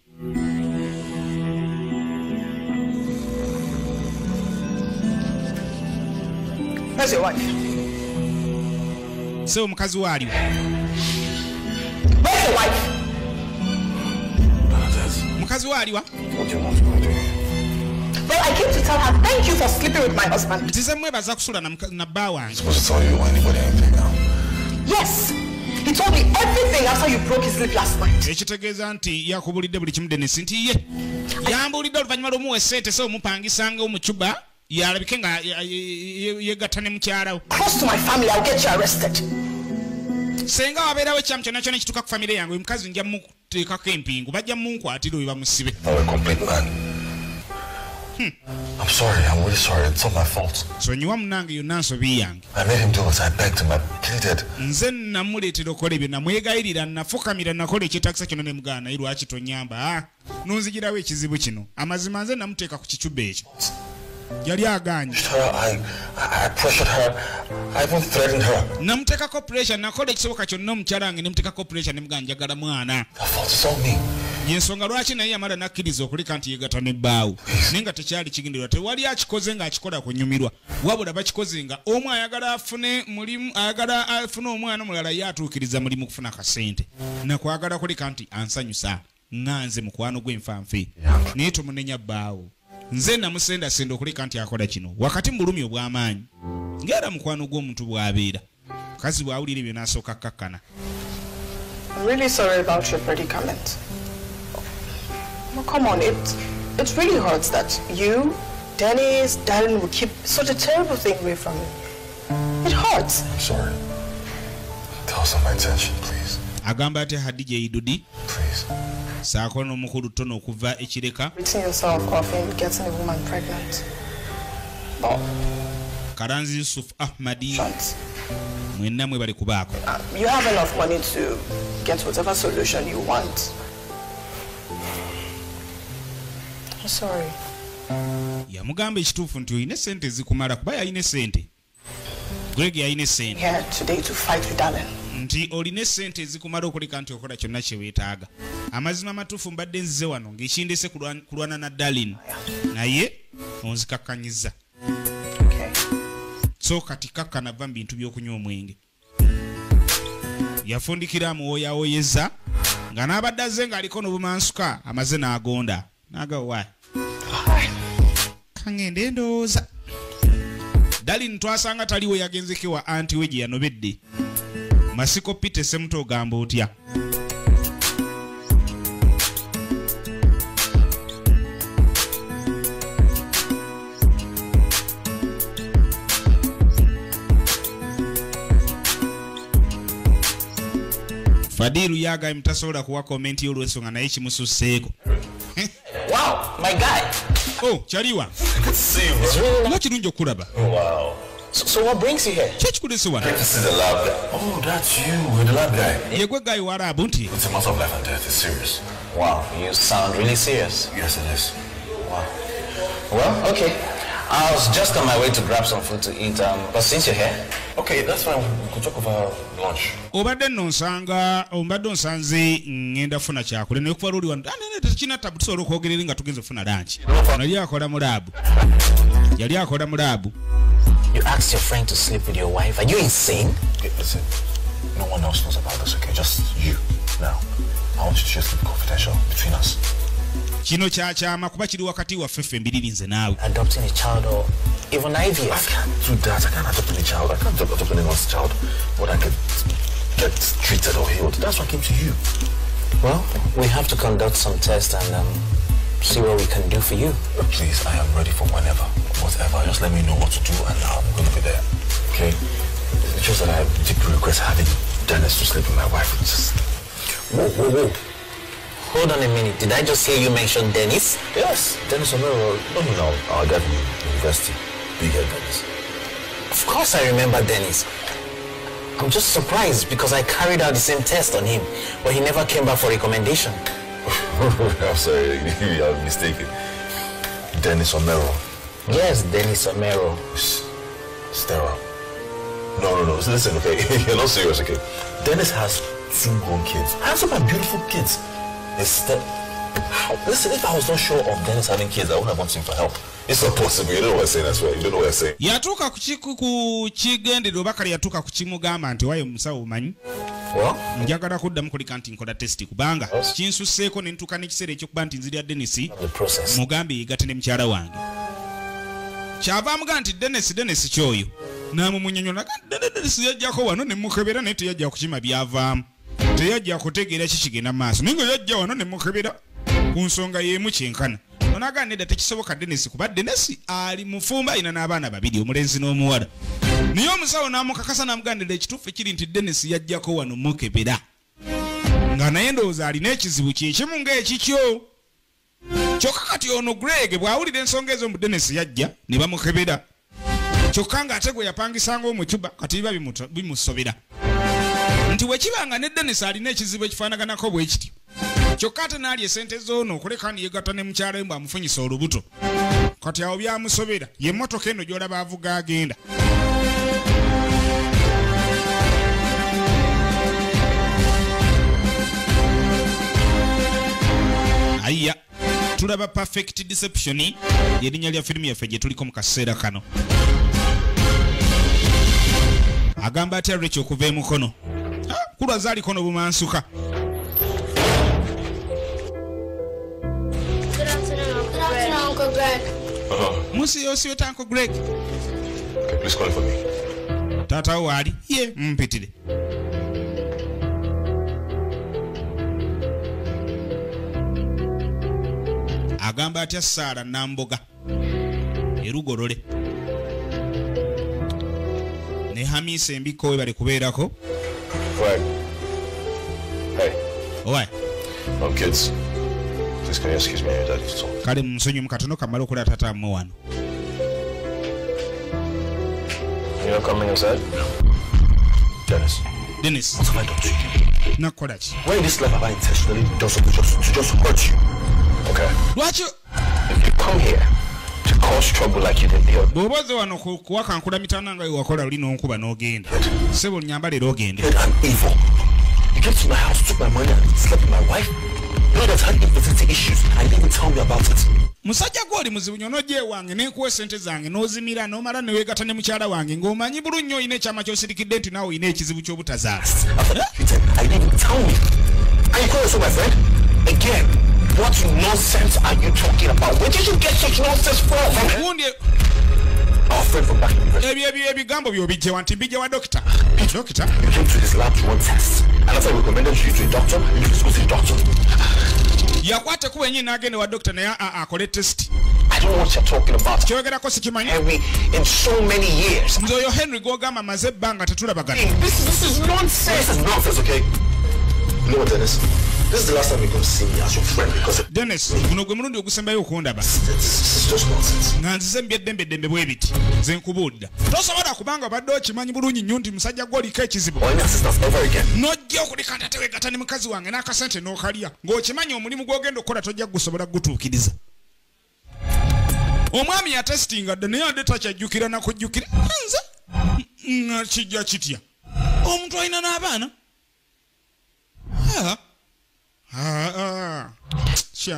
Where's your wife? So mukazi wo aliwo? Where's your wife? Mukazi wo aliwa? What do you want me to do? Well, I came to tell her thank you for sleeping with my husband. Ntize mwebaza kusula na bba wange. Supposed to tell you or anybody anything now. Yes, he told me everything after you broke his lip last night. Ekitegeeza nti yakubulidde buli kimu Dennis nti ye. Yambulidde oluvannyuma lw'omuwa essente so omupangisanga omucuba yalabike nga yegatta ne mukyala we. Close to my family, I'll get you arrested. Senga wabeerawo ekyamu kyonna kyonna ekituuka ku famire yange, omukazi nja muteekako empingu, bajja munkwatira oyo bamusibe. I'm a complete man. I'm sorry, I'm really sorry. It's not my fault. Sonyiwa munnange yonna nsobi yange. I made him do it. I begged him. I pleaded. Nze namuleetera okukola ebyo, namwegayirira, nafukamira, nakola ekyetakisa kino ne mugaana, naye lwaki tonyamba? Nonzigirawo ekizibu kino. Amazima nze namuteeka ku kicuba ekyo. Yali agaanye. I pressured her. I even threatened her. Namuteekako pressure, nakola ekisoboka kyonna omukyala wange ne muteekako pressure ne mugaana njagala mwana. The fault is on me. Yensonga lwaki naye yamala nakkiriza okuleka nti yegatta ne bbaawo. Naye nga tekyali kigendererwa, tewali akikoze ng'akikola kunyumirwa. Wabula bakikoze nga omu ayagala afune mulimu, ayagala afune omwana, omulala ye atuukiriza mulimu kufuna kasente. Nakwagala kuleka nti ansanyusa nga nze mukwano gw'enfanfe. Naye tomunenya bbaawo. Nze namusendasenda okuleka nti akola kino wakati mu bulumi obw'amaanyi. Ng'era mukwano gw'omuntu bw'abeera. Mukazi bw'awulira ebyo n'asooka akkakkana. I'm really sorry about your predicament. No, come on, it really hurts that you, Dennis, Darren will keep such a terrible thing away from me. It hurts. I'm sorry. That wasn't my intention, please. Agamba ate Hadija Idudi. Please. Saako n'omukulu Tono okuva ekireka. Rinsing yourself off in getting a woman pregnant. But Karanzi Yusuf Ahmadi. Mwenna mwe bali kubaako. You have enough money to get whatever solution you want. I'm sorry. Yamugamba ekituufu nti olina sente zikumala kuba yalina sente. Greg yalina essente. Here today to fight with Darlene. Nti olina essente ezikumala okuleka nti okola kyonna kye weetaaga. Amazima amatuufu mbadde nzize wano ng'ekindese kulwana na Darlene, naye onzikakkanyiza. So kati kakkana va mu bintu by'okunywa omwenge. Yafundikira amuwooyawooyeza nga n'abadde azze ng'aliko n'obumansuka amaze n'agonda n'agawa kaŋŋende ndowooza. Darlene twasanga taliwo, yagenzeko wa anti we gye yanobedde. Masiko Peter Semuto ogamba otya? Fadilu yaga mtasobola kuwa komenti y'olwensonga naye kimususseeko. Wow, my guy. Oh, Chaliwa. Good to see you, bro. Nga kirungi okulaba. Wow. So what brings you here? Ki ekikuleese wano? This is the lab guy. Oh, that's you. You're the lab guy. Ye gwe guy wa lab nti. It's a matter of life and death. It's serious. Wow, you sound really serious. Yes, it is. Wow. Well, okay. I was just on my way to grab some food to eat, but since you're here... Okay, that's fine. We could talk over lunch. Obadde nno nsanga, obadde onsanze ngenda funa kyakulya naye okuva luli wano tekirina tabu, tusobola okwogera eri nga tugenze okufuna lunch. Ono yali akola mu laabu. Yali akola mu laabu. You asked your friend to sleep with your wife. Are you insane? Okay, listen, no one else knows about this, okay? Just you. Now, I want you to just keep it confidential between us. Kino kyakyama kuba kiri wakati waffe ffe mbiriri nze naawe. Adopting a child or even IVF. I can't do that. I can't adopt any child. I can't adopt anyone's child. But I could get treated or healed. That's why I came to you. Well, we have to conduct some tests and see what we can do for you. Please, I am ready for whenever, whatever. Just let me know what to do and I'm going to be there. Okay? It's just that I deeply regret having Dennis to sleep with my wife. It's just... Whoa, whoa, whoa. Hold on a minute. Did I just hear you mention Dennis? Yes, Dennis Omero. No, no, no. Our guy from university. Big head Dennis. Of course I remember Dennis. I'm just surprised because I carried out the same test on him, but he never came back for recommendation. I'm sorry, you are mistaken. Dennis Omero. Yes, Dennis Omero. Stera. No, no, no. Listen, okay? You're not serious, okay? Dennis has 2 grown kids. Handsome and beautiful kids. Listen, if I was not sure of Dennis having kids, I wouldn't have wanted him for help. It's not possible. You don't know what I'm saying, I swear. You don't know what I'm saying. Yatuuka ku kigendererwa oba kale yatuuka ku kimugamba nti wayo omusawo omanyi. Njagala kuddamu kulika nti nkola testi kubanga kinsusseeko ne ntuuka n'ekiseera ekyokuba nti nzirya Dennis mugambe yeegatte ne mukyala wange. Kyava amugamba nti Dennis, Dennis kyoyo. N'amumunyonnyola Dennis yajjako wano ne mukebera naye teyajja kukima byavaamu. Teyajja kutegeera ki kigenda mu maaso. Naye nga yajja wano ne mukebera ku nsonga y'emu kyenkana. Onaga nedda tekisoboka Dennis kuba Dennis ali mufumba alina n'abaana babiri omulenzi n'omuwala. Naye omusawo n'amukakasa n'amugamba ekituufu kiri nti Dennis yajjako wano mukebera. Nga naye ndowooza alina ekizibu kye kimu ng'ekikyo. Kyokka kati ono Greg bw'awulira ensonga ezo mbu Dennis yajja ne bamukebera. Kyokka ng'ate gwe yapangisanga omucuba kati biba bimusobera. Nti bwe kibanga ne Dennis alina ekizibu ekifaanaganako bwe kityo. Kyokka ate n'alya essente z'ono okuleka ni yeegatta ne mukyala we mbu amufunyisa olubuto. Kati awo byamusobera ye mmotoka eno gy'olaba avuga agenda. Aya, tulaba Perfect Deception y'erinnya lya firimu yaffe gye tuliko mu kaseera kano. Agamba atya Rachel okuva e Mukono. Kulwa zaaliko n'obumansuka. Uncle Greg. Musi yosiwe ta Uncle Greg. Okay, please call for me. Tata wali ye mpitire. Agamba atya Sara Namboga. Erugolole. Ne Hamisa embiko we bali kubeerako. Right. Hey. Owai. Kids. Please can you excuse me, your daddy to talk. Kale musonyi mukatono kamala okulaba tata mmwe wano. You're not coming inside? No. Dennis. Dennis. What have I done to you? Nakola ki? When in this life have I intentionally done something just to just hurt you? Okay. Lwaki? If you come here to cause trouble like you did the other. Bw'oba ozze wano kuwakankula mitaana nga wakola oli n'onkuba n'ogenda. Ssebo nnyamba leero ogende. I'm evil. You came to my house, took my money and slept with my wife. You know that had infertility issues and you didn't even tell me about it. Musajja gw'oli muzibu nnyo n'ojja ewange n'enkuwa essente zange n'ozimira n'omala ne weegatta ne mukyala wange ng'omanyi bulungi nnyo olina ekyama ky'osirikidde nti naawe olina ekizibu ky'obutazaala. I didn't even tell me. And you call yourself my friend? Again, what nonsense are you talking about? Where did you get such nonsense from? Our friend from back in university. Ebyo ebigambo by'obijje nti mbijje wa doctor. Doctor? You came to his lab to run tests. And after I recommended you to a doctor, you just go to the doctor. Yakwata kuba yennyini n'agenda wa doctor naye akole test. I don't know what you're talking about. Kyogerako sikimanyi. Henry, in so many years. Nze oyo Henry gw'ogamba maze ebbanga tetulabagana. This is nonsense. This is nonsense, okay? You know what, Dennis? This is the last time you're going to see me as your friend because... Dennis, guno gwe mulundi ogusembayo okundaba. This is just nonsense. Nga nzize mbyeddembeddembe bwe biti. Nze nkubuulira. Tosobola kubanga obadde okimanyi bulungi nnyo nti musajja gw'oliko ekizibu. Or any assistance ever again. N'ojja okuleka nti ate weegatta ne mukazi wange n'akasente n'okalya. Ng'okimanyi omulimu gw'ogenda okukola tojja gusobola kugutuukiriza. Omwami yatesitinga dda naye adde takyajjukira na kujjukira. Nze nga kijja kitya. Omuntu alina n'abaana.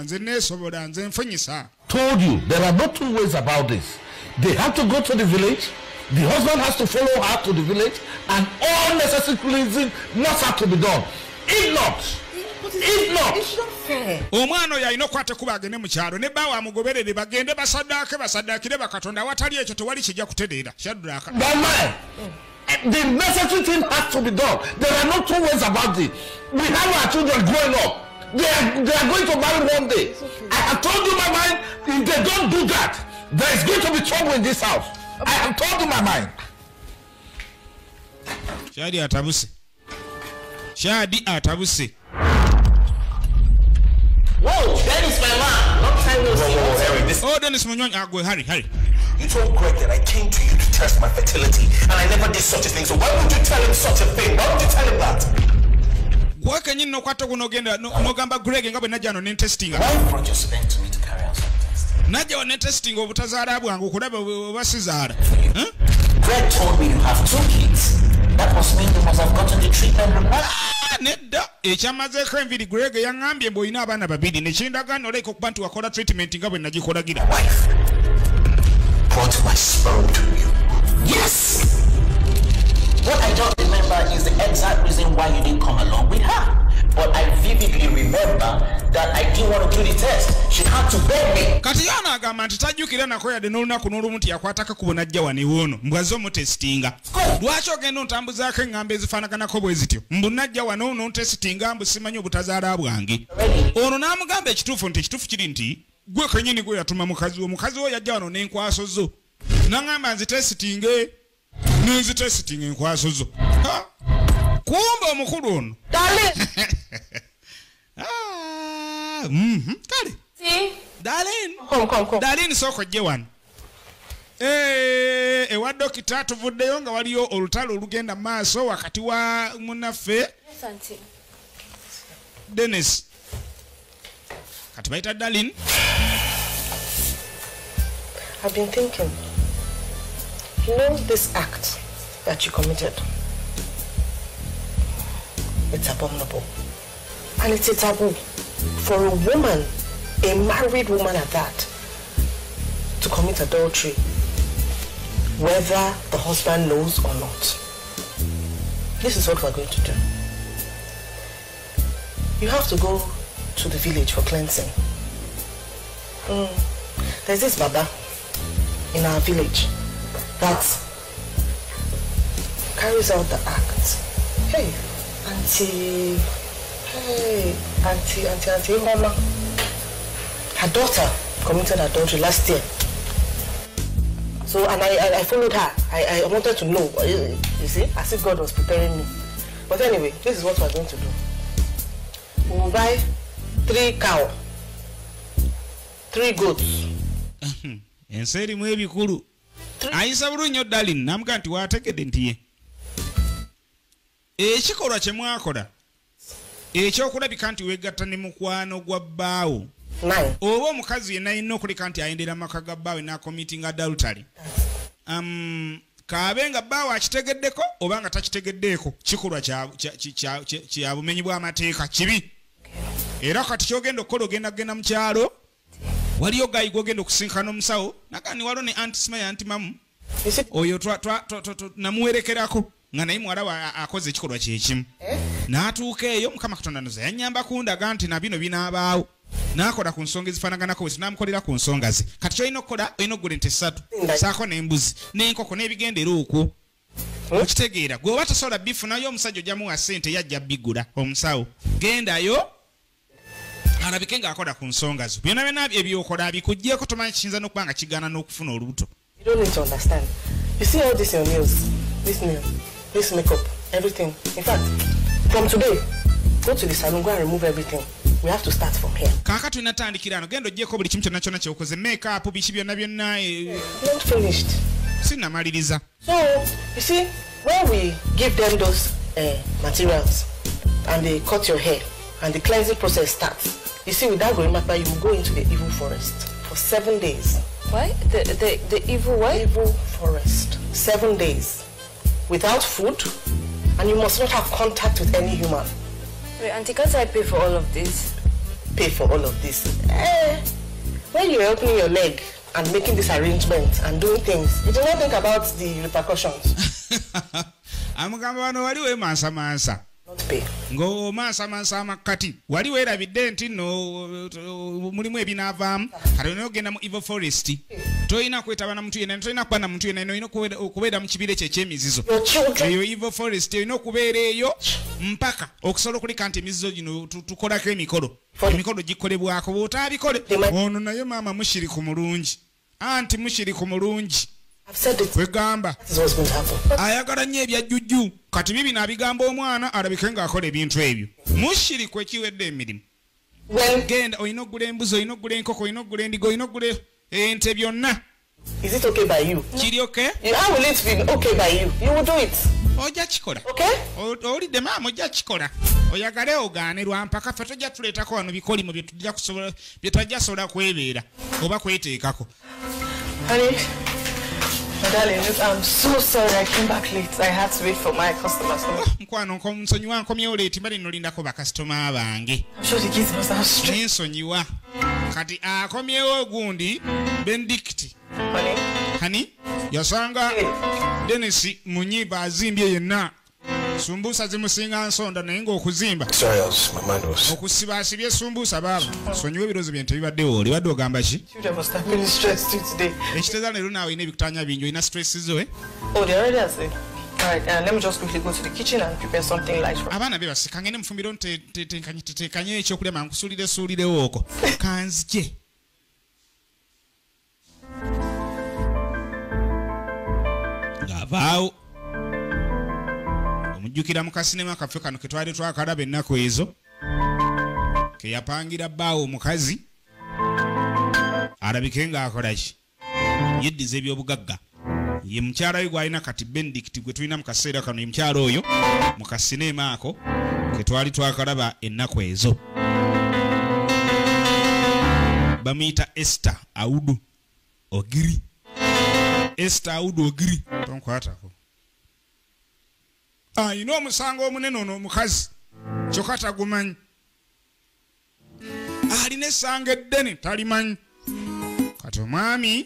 Nze neesobola nze nfunyisa. Told you there are no two ways about this. They have to go to the village. The husband has to follow her to the village, and all necessary cleansing must have to be done. If not, it's not fair. Omwana oyo alina okukwata ekkubo agende mu kyalo ne bbaawe amugoberere bagende basaddaake basaddaakire bakatonda awatali ekyo tewali kijja kutereera. Shadraka. The necessary thing has to be done. There are no two ways about it. We have our children growing up. They are going to marry one day. Okay. I have told you my mind. If they don't do that, there is going to be trouble in this house. I have told you my mind. Shadi atabuse. Shadi atabuse. Whoa, Dennis, my man. Long time no see. Whoa, Harry, this. Oh, Dennis, Munyonyi, Harry, Harry. You told Greg that I came to you to test my fertility, and I never did such a thing. So why would you tell him such a thing? Why would you tell him that? Why Why brought your sperm to me to carry out some tests? Greg told me you have 2 kids. That must mean you must have gotten the treatment required. Nedda ekyamazeeko enviiri Greg yaŋŋambye mbu olina abaana babiri nekindagaano oleka okuba nti wakola treatment nga bwe nagikolagira. Wife brought my sperm to you. Yes! What I don't remember is the exact reason why you didn't come along with her. But I vividly remember that I didn't want to do the test. She had to beg me. Kati yana agamba nti tajjukira nako yadde n'olunaku n'olumu nti yakwatako kubo n'ajja wano ewoono mbw'azze omutesitinga. Lwaki ogenda ontambuzaako eŋŋambo ezifaanaganako bwe zityo? Mbu najja wano n'ontesitinga mbu simanyi obutazaala bwange. Ono n'amugamba ekituufu nti ekituufu kiri nti gwe kennyini gwe yatuma mukazi wo. Mukazi wo yajja wano n'enkwaso zo. N'aŋŋamba nzitesitinge. Nenzitesitinga enkwaso zo. Kumbe omukulu ono. Darling. Kale. See? Darling. Come. Darling soko ojje wano. Ewa dokita tuvuddeyo nga waliyo olutalo olugenda maaso wakati wa munnaffe. Yes, auntie. Dennis. Kati bayita Darling. I've been thinking. You know this act that you committed? It's abominable. And it's a taboo for a woman, a married woman at that, to commit adultery, whether the husband knows or not. This is what we're going to do. You have to go to the village for cleansing. There's this Baba in our village that carries out the act. Hey, Auntie, hey, Auntie Mama. Her daughter committed adultery last year. So, and I followed her. I wanted to know, you see, as if God was preparing me. But anyway, this is what we're going to do. We will buy 3 cows, 3 goats. Ensi erimu ebikulu. Ayisa bulungi nnyo Darling, n'amugamba nti waategedde nti ye. Ekikolwa kye mwakola ekyokulabika nti weegatta ne mukwano gwa bbaawo 9. Oba omukazi yenna alina okuleka nti ayendera maka ga bbaawe n'acommittinga adultery. Kaabe nga bbaawe akitegeddeko oba nga takitegeddeeko, kikolwa kya bumenyi bw'amateeka, kibi. Era kati kyogenda okukola, ogenda kugenda mu kyalo, waliyo gayi gwogenda okusinkana omusawo nagani waliwo ne anti simaya anti mamu oyo namuwerekerako nga naye muwala we akoze ekikolwa kyekimu. N'atuuka eyo, Mukama Katonda noza yannyamba kundaga nti na bino binaabaawo, n'akola ku nsonga ezifaanaganako bwe n'amukolera ku nsonga ze. Kati ky'olina okukola, olina okugula ente 3 saako n'embuzi n'enkoko n'ebigendera okwo. Okitegeera gwe oba tosobola bifunayo, omusajja ojja muwa ssente yajja bigula omusawo. Gendayo alabike ng'akola ku nsonga zo, byonna byonna ebyokola abikuggyeko, tomanyi kiyinza n'okuba nga kigaana n'okufuna olubuto. You don't need to understand. You see all this your nails, this nail, this makeup, everything. In fact, from today, go to the salon, go and remove everything. We have to start from here. Kaakati tunatandikira ano, genda oggyeko buli kimu kyonna kyonna ky'okoze, makeup biki byonna byonna. Not finished. Sinnamaliriza. So, you see, when we give them those materials and they cut your hair and the cleansing process starts, you see, with that gorimapa, you will go into the evil forest for 7 days. What? The evil what? Evil forest. 7 days. Without food, and you must not have contact with any human. Wait, Auntie, can't I pay for all of this? Pay for all of this? When you're opening your leg and making this arrangement and doing things, you do not think about the repercussions. Amugamba wano wali wemansamansa. Ng'omansamansa amakkati wali weerabidde nti nno mulimu ebinaavaamu. Kati olina okugenda mu evil forest, tolina kwetaba na muntu yenna, tolina kuba na muntu yenna, olina okubeera mu kibira ekyo eky'emizizo. Eyo evil forest olina okubeera eyo mpaka okusobola okuleka nti emizizo gino tukolako emikolo, emikolo gikolebwako bw'otaabikole. Ono naye maama mushiriku mulungi, anti mushiriku mulungi. Kwegamba ayagala nnyo ebyajjujju. Kati bibino abigamba omwana alabike ng'akola ebintu ebyo. Mushiriku ekiwedde emirimu. Genda olina okugula embuzi, olina okugula enkoko, olina okugula endiga, olina okugula ente, byonna. Is it okay by you? Kiri okay? How will it be okay by you? You will do it. Ojja kikola. Okay? Owulidde maama, ojja kikola. Oyagale ogaane lwa mpaka, ffe tojja tuleetako wano bikolimo bye tutajja sobola kwebeera oba kweteekako. Honey, my darling, look, I'm so sorry I came back late. I had to wait for my customers. Mukwano, nsonyiwa nkomyewo late, mbadde nolindako bakasitoma bange. I'm sure the kids must have stress. Nsonyiwa. Kati akomyewo gundi Benedict. Honey. Honey, yasanga Dennis munyiba azimbye yenna. Sumbusa zimusinga nsonda naye ng'okuzimba. Sorry, my mind was. Okusiba asibye sumbusa baaba. Sonyiwa ebirowoozo bye ntebibaddewo, oli badde ogamba ki? Children must have been stressed too today. Ekitegeeza leero naawe olina ebikutanya bingi, olina stress zo, eh? Oh, they're already asleep. All right, let me just quickly go to the kitchen and prepare something light for. Abaana be baseka, ngende mufumbiro ntetekanye ekyokulya mangu nkusuulire suulirewo okwo. Kanzije. Ng'avaawo. Omujjukira mu kasinema kaffe kano ke twali twakalaba ennaku ezo, ke yapangira bbaawo omukazi alabike ng'akola ki, yeddiza ebyobugagga. Ye mukyala we gw'alina kati Benedict gwe tulina mu kaseera kano, ye mukyala oyo mu kasinema ako ke twali twakalaba ennaku ezo. Bamuyita Esther Audu Ogiri. Esther Audu Ogiri. Tonkwatako. Ayina omusango omunene ono omukazi kyokka tagumanyi. Alina essanga eddene talimanyi. Kati omwami.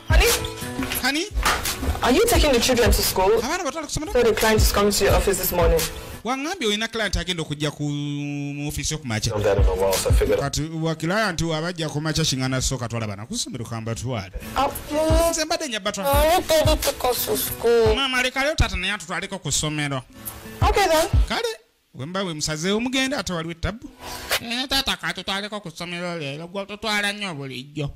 Honey? Honey? Are you taking the children to school? Abaana batwala ku ssomero? So the client is coming to your office this morning. Wangambye olina client agenda okujja ku mu ofiisi ku makya. Kati wa client abajja ku makya kingana sooka twala bana ku ssomero kambatwale. Nze mbadde nja batwala. Maama leka leero taata naye atutwaleko ku ssomero. Okay then. Kale bwe mba bwe musazeewo mugende ate waliwo ettabbu. Taata katutwaleko ku ssomero leero gwe otutwala nnyo bulijjo.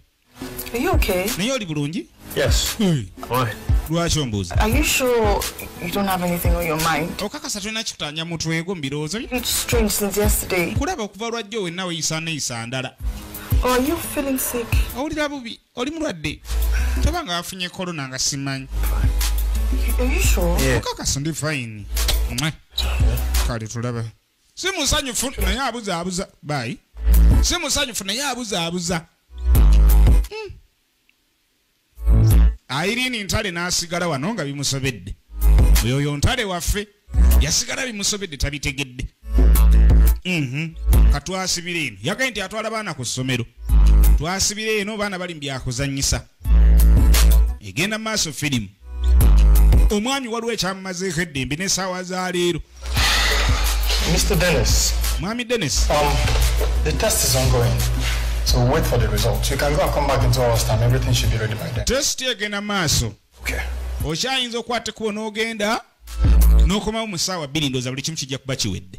Are you okay? Naye oli bulungi? Yes. Why? Lwaki ombuuza? Are you sure you don't have anything on your mind? Okakasa tolina kikutanya mutwe gwo mu birowoozo byo? It's strange since yesterday. Nkulaba okuva lwajjo wenna weeyisa neeyisa ndala. Oh, are you feeling sick? Owulira bubi, oli mulwadde. Toba nga wafunye corona nga simanyi. Are you sure? Yeah. Okakasa ndi fine. Kale tulaba. Si musanyufu naye abuza abuza. Bye. Si musanyufu naye abuzaabuza. Irene Ntale n'asigala wano nga bimusobedde. Oyo Ntale waffe yasigala bimusobedde tabitegedde. Katwasibire eno. Yagambye nti atwala baana ku ssomero. Twasibire eno baana bali mu byakuzannyisa. Egenda maaso firimu. Omwami waliwo ekyamumazeeko eddembe n'essaawa za leero. Mr. Dennis. Mwami Dennis. The test is ongoing. So wait for the results. You can go and come back in 2 hours time. Everything should be ready by then. Test egenda maaso. Okay. Okyayinza okukwata ekkubo n'ogenda n'okomawo mu ssaawa 2 ndowooza buli kimu kijja kuba kiwedde.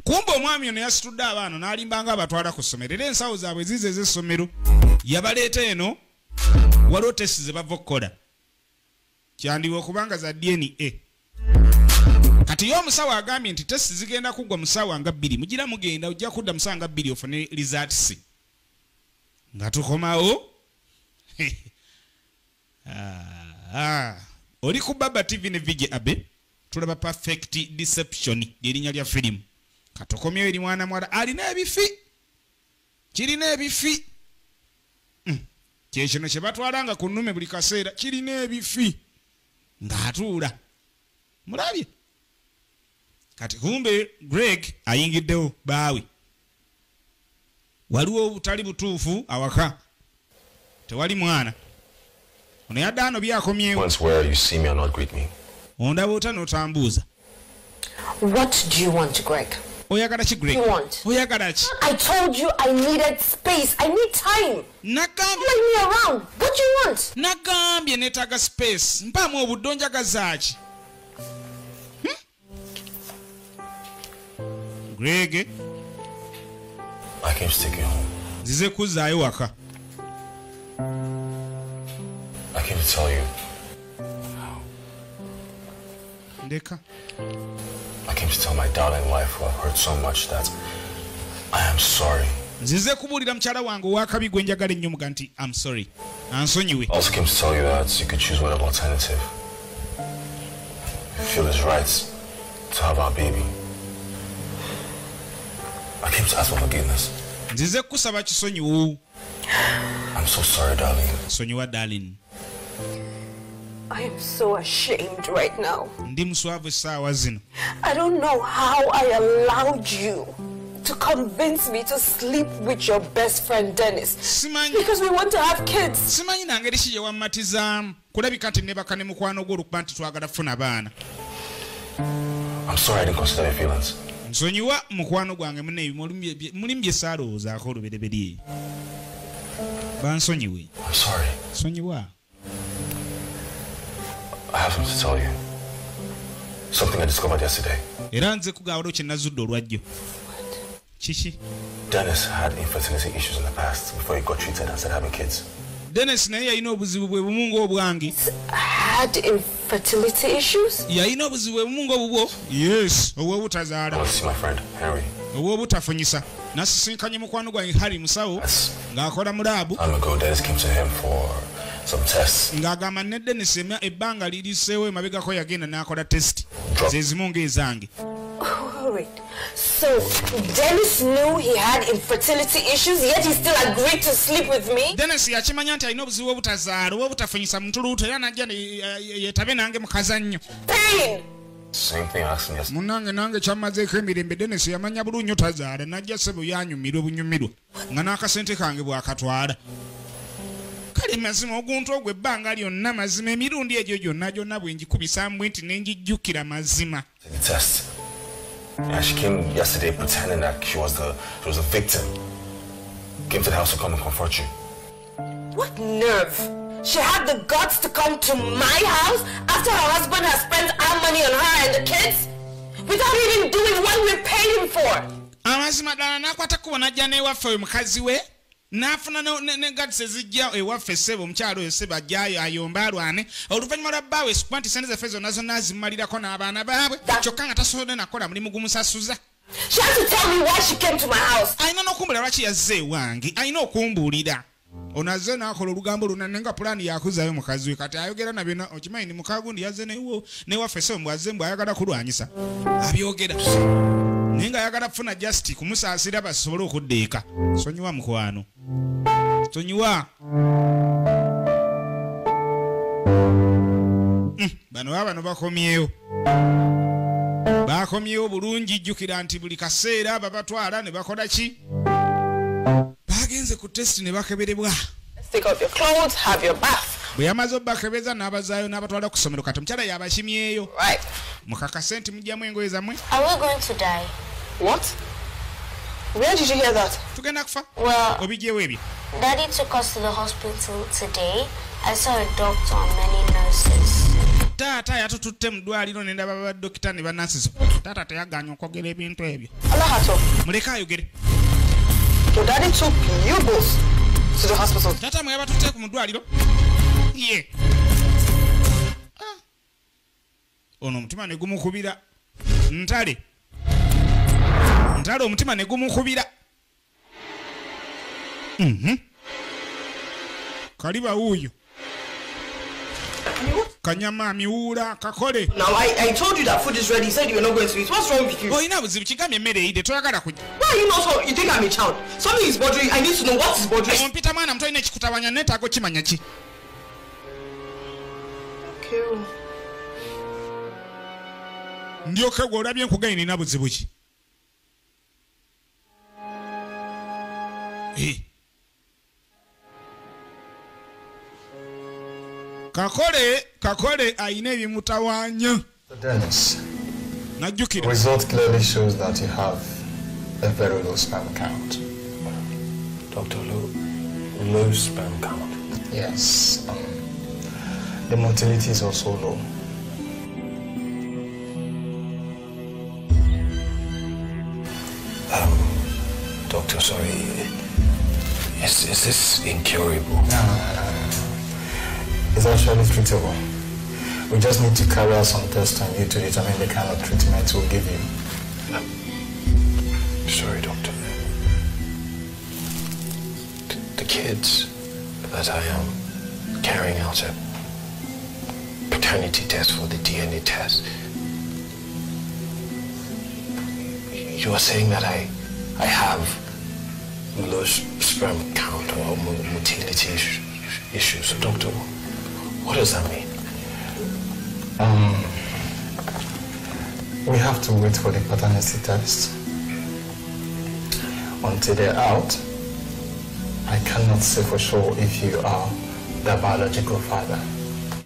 Kumbe omwami ono yasitudde abaana n'alimbanga abatwala ku ssomero era ensawo zaabwe zize ez'essomero yabaleeta eno waliwo test ze bava okukola. Kyandiba okubanga za DNA. Kati ye omusawo agambye nti test zigenda kuggwa mu ssaawa nga 2 mugira mugenda ojja kudda mu ssaawa nga 2 ofune results. Nga tukomawo. Oli ku Baba TV ne VJ Abe tulaba Perfect Deception lyerinnya lya firimu. Katokomyewo eri mwana mwala alina ebifi. Kirina ebifi. Kyekino kye batwalanga ku nnume buli kaseera kirina ebifi. Ng'atuula. Mulabye. Kati kumbe Greg ayingiddewo baawe. Waliwo obutali butuufu awaka. Tewali mwana. Ono yadde ano byakomyewo. Once where you see me or not greet me. Ondaba ota n'otambuuza. What do you want, Greg? Oyagala ki, Greg? You want? Oyagala ki? I told you I needed space. I need time. Nagambye. Don't me around. What do you want? Nagambye neetaaga space. Mpaamu obudde onjagaza ki? Greg. I came to take you home. Nzize kuzzaayo waka. I came to tell you. Ndeka. I came to tell my darling wife who I've hurt so much that I am sorry. Nzize kubuulira mukyala wange ow'akabi gwe njagala ennyo muga nti I'm sorry. Ansonyiwe. I also came to tell you that you could choose whatever alternative you feel is right to have our baby. I came to ask for forgiveness. Nzize kusaba kisonyiwo. I'm so sorry, darling. Sonyiwa, darling. I am so ashamed right now. Ndi muswavu essaawa zino. I don't know how I allowed you to convince me to sleep with your best friend Dennis. Simanyi. Because we want to have kids. Simanyi na ngeri ki gye wammatizaamu kulabika nti nebaka ne mukwano gwo olwokuba nti twagala kufuna baana. I'm sorry I didn't consider your feelings. Nsonyiwa mukwano gwange munne mulimu bye saalowoozaako olubereberye. Bansonyiwe. I'm sorry. Sonyiwa. I have something to tell you. Something I discovered yesterday. Era nze kugawalo kye nazudde olwajjo. Kiki? Dennis had infertility issues in the past before he got treated and started having kids. Dennis naye yalina obuzibu bwe bumu ng'obwange. Had infertility issues? Yalina obuzibu bwe bumu ng'obubwo. Yes, obw'obutazaala. I want to see my friend Henry. Obw'obutafunyisa. Nasisinkanye mukwano gwange Harry musawo ng'akola mu laabu. Time ago, Dennis came to him for some tests. Ng'agamba ne Dennis ebbanga liriseewo emabegako yagenda n'akola test. Ze zimu ng'ezange. Wait. So Dennis knew he had infertility issues, yet he still agreed to sleep with me? Dennis yakimanya nti alina obuzibu obutazaala obutafunyisa mutuluuto era n'ajja yeetabe nange mu kazannyo. Pain! Same thing I asked him yesterday. Munnange nange kyammazeeko emirembe. Dennis yamanya bulungi tazaala n'ajja ssebo yanyumirwa obunyumirwa nga n'akasente kange bw'akatwala. Kale mazima oguntu ogwo ebbanga lyonna mazima emirundi egyo gyonna gyonna bwe ngikubisaamu nti ne ngijjukira mazima. The test. And she came yesterday pretending that she was a victim. Came to the house to come and comfort you. What nerve! She had the guts to come to my house after her husband has spent our money on her and the kids without even doing what we paid him for. Amazima ddala n'akwata kkubo n'ajja n'ewaffe oyo mukazi we n'afuna ne guts ezijja ewaffe ssebo omukyalo oyo ssebo ajjayo ayombe alwane oluvannyuma lwa bbaawe sikuba nti ssente zaffe zonna zonna azimumalirako n'abaana baabwe kyokka nga tasobodde nakola mulimu gumusasuza. She had to tell me why she came to my house. Alina n'okumbuulira lwaki yazze ewange, alina okumbuulira. Ono azze n'akola olugambo luna naye nga pulaani yakuzaayo mukazi we kati ayogera na byonna okimanyi ni mukagundi yazze newaffe ssebo mbw azze mbw ayagala kulwanyisa abyogera. Naye nga ayagala kufuna just kumusaasira basobole okudda eka. Sonyiwa mukwano. Sonyiwa. Bano baba bakomyewo. Bakomyewo bulungi, jjukira nti buli kaseera babatwala ne bakola ki? Bagenze ku test ne bakeberebwa. Take off your clothes, have your bath. Bwe yamaze obbakebeza n'abazaayo n'abatwala ku ssomero, kati omukyala yabakimyeyo. Right. Mukakase nti mugyamu engoye zammwe. Are we going to die? What? Where did you hear that? Tugenda kufa. Well, obigyewo ebyo. Daddy took us to the hospital today. I saw a doctor and many nurses. Taata yatututte mu ddwaliro ne ndaba badokita ne bannansi. Taata teyagaanye okwogera ebintu ebyo. Alahato. Muleke ayogere. Your daddy took you both to the hospital. Taata mwe yabatutte ku mu ddwaliro. Ye. Ono omutima ne gumukubira. Ntale. Ntale omutima ne gumukubira. Kaliba huyu. Kanyama miura kakole. Now I told you that food is ready. You said you were not going to eat. What's wrong with you? Olina buzibu kigambye emmere eyidde toyagala kujja. Why are you not so? You think I'm a child? Something is bothering you. I need to know what is bothering you. Ompita mwana muto olina ekikutabanya neetaaga okimanya ki? Okay. Ndyoke gwe olabye nkugambye nina buzibu ki? Kakole ayina ebimutawaanya. Dennis, najjukira. The result clearly shows that you have a very low sperm count. Doctor, low sperm count? Yes. The motility is also low. Doctor, sorry. Is this incurable? No. It's actually treatable. We just need to carry out some tests on you to determine the kind of treatment we'll give you. Sorry, doctor. The kids that I am carrying out a paternity test for, the DNA test, you are saying that I have low sperm count or motility issues. So, doctor, what does that mean? We have to wait for the paternity test. Until they're out, I cannot say for sure if you are the biological father.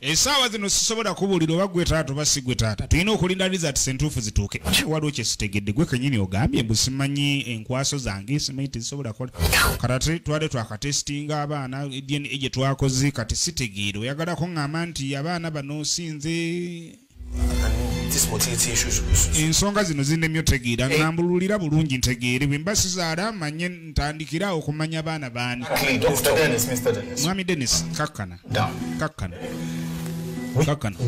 Essaawa zino sisobola kubuulira oba gwe taata oba si gwe taata. Tulina okulinda results entuufu zituuke. Waliwo kye sitegedde, gwe kennyini ogambye mbu simanyi enkwaso zange, simanyi tezisobola kukola. Kati twale twakatesitinga abaana DNA gye twakoze, kati sitegeera. Oyagala kuŋŋamba nti abaana bano sinze. Ensonga zino zinnemye otegeera, ŋŋambululira bulungi ntegeere. Bwe mba sizaala manye ntandikira okumanya abaana baani. Mr. Dennis. Mwami Dennis, kakkana. Kakkana.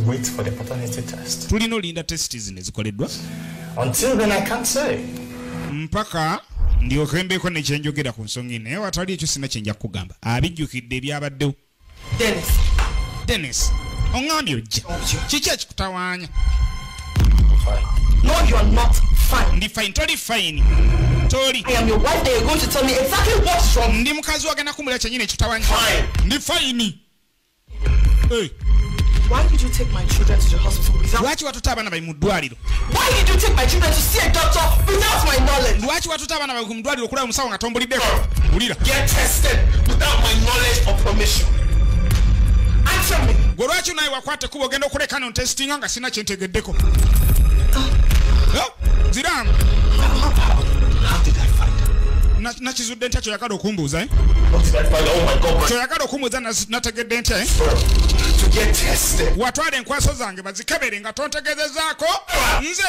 Wait for the paternity test. Tulina olinda test zino ezikoleddwa. Until then I can't say. Mpaka ndyoke mbeeko ne kye njogera ku nsonga eno, naye watali ekyo sina kye nja kukugamba. Abijjukidde ebyabaddewo. Dennis, oŋŋambye ojja. Kiki ekikutawaanya? No, you are not fine. Ndi fine, toli fine. Toli. I am your wife and you're going to tell me exactly what's wrong. Ndi mukazi wagenda kumbulira kyennyini ekikutawaanya. Fine. Ndi fine. Hey. Why did you take my children to the hospital without... Lwaki watuta abaana bayi mu ddwaliro? Why did you take my children to see a doctor without my knowledge? Lwaki watuta abaana bayi mu ddwaliro okulaba omusawo nga tombuliddeko? Wulira. Get tested without my knowledge or permission. Answer me. Gwe lwaki naye wakwata ekkubo ogenda okuleka no ntesitinga nga sina kye ntegeddeko? Ziramu. How did I find her? Nakizudde ntya kyoyagala okumbuuza? What did I find? Oh my God. Kyoyagala okumbuuza nategedde ntya? To get tested. Watwala enkwaso zange bazikebere nga tontegezezaako. Nze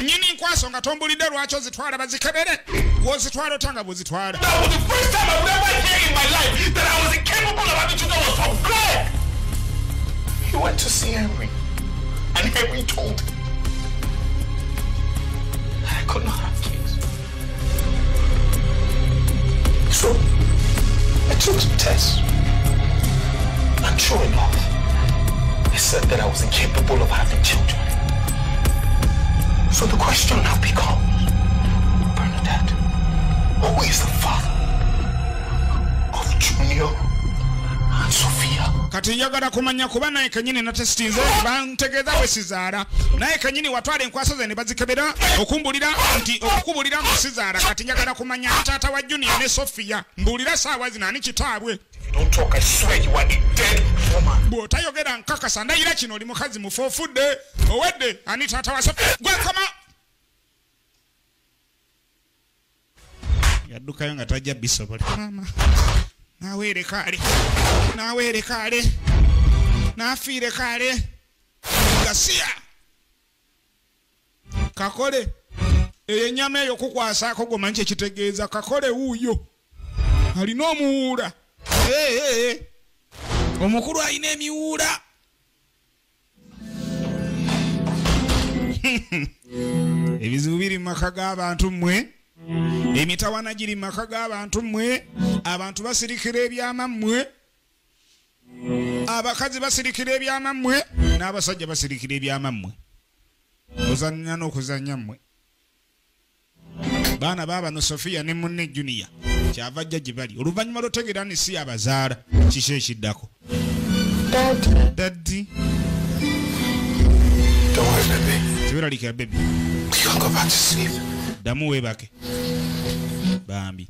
nnyini nkwaso nga tombulidde lwaki ozitwala bazikebere. W'ozitwala otya nga bw'ozitwala? That was the first time I've ever heard in my life that I was incapable of having children was from Greg. He went to see Henry, and Henry told him that I could not have kids. So I took some tests, and sure enough, they said that I was incapable of having children. So the question now becomes, Bernadette, who is the father of Junior and Sophia? Kati njagala kumanya kuba naye kenyini natesitinze bantegeeza bwe sizaala. Naye kenyini watwala enkwaso ze ne bazikebera okumbulira nti okukubulira mu sizaala. Kati njagala kumanya taata wa Junior ne Sophia. Mbuulira saawa zino ani kitaabwe. Don't talk, I swear you are a dead woman. Bw'otayogera nkakasa ndayira kino oli mukazi mufu ofudde. Owedde ani taata wa Sophia? Gwe kama yaddukayo nga tajja bisobola. Maama naweere kaale, naweere kaale, nafiire kaale. Gasiya kakole eyo ennyama eyo kukwasaako gwomanyi kye kitegeeza. Kakole wuuyo alina omuwuula. Omukulu alina emiwuula. Ebizibu biri mu maka g'abantu mmwe, emitawana giri mu maka g'abantu mmwe, abantu basirikira ebyama mmwe, abakazi basirikira ebyama mmwe, n'abasajja basirikira ebyama mmwe. Ozannya n'okuzannya mmwe. Baana baabano Sophia ne munne Junior kyava ajja gye bali oluvannyuma lw'otegeera nti si abazaala. Kiki ekiddako? Daddy. Don't worry, baby. Teweeraliikirira baby. You can go back to sleep. Ddamu weebake. Bambi.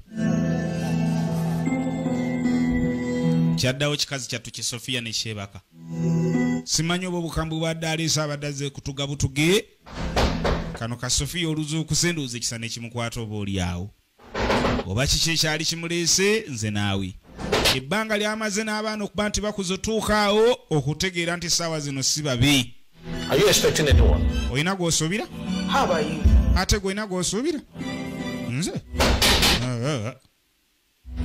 Kyaddawo kikazi kyattu kye Sophia ne kyebaka. Simanyi oba obukambwe bwadde aleese abadde azze kutuga butuge. Kano ka Sophia oluzuukuse ndowooza ekisa ne kimukwata oba oli awo. Oba kiki ekyali kimuleese nze naawe. Ebbanga lyamaze n'abaana okuba nti bakuze otuuka awo okutegeera nti essaawa zino si babi. Are you expecting anyone? Olina gw'osuubira? How about you? Ate gw'olina gw'osuubira? Nze?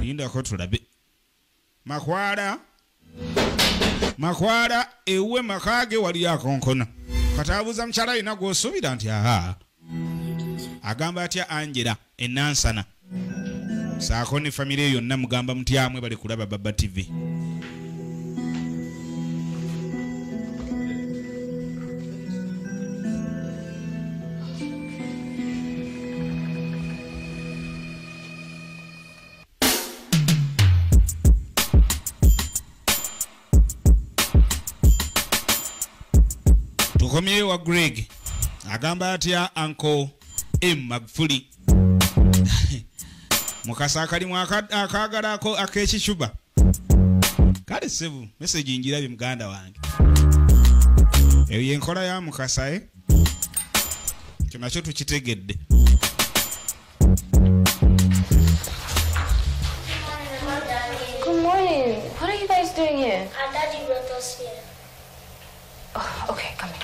Lindako tulabe. Makwala. Makwala ewuwe maka ge waliyo akonkona. Kati abuuza mukyala alina gw'osuubira nti aha. Agamba atya Angela enansana. Saako ne famire yonna mugamba mutyamwe bali kulaba Baba TV. Tukomyeyo wa Greg. Agamba atya Uncle M Magufuli. Mukasa akalimu akaagalako ak'ekicuba. Kale sebu message njirabye muganda wange. Eyo y'enkola ya Mukasa eh? Kyo nakyo tukitegedde. Good morning. What are you guys doing here? Our daddy brought us here. Oh, okay, come in.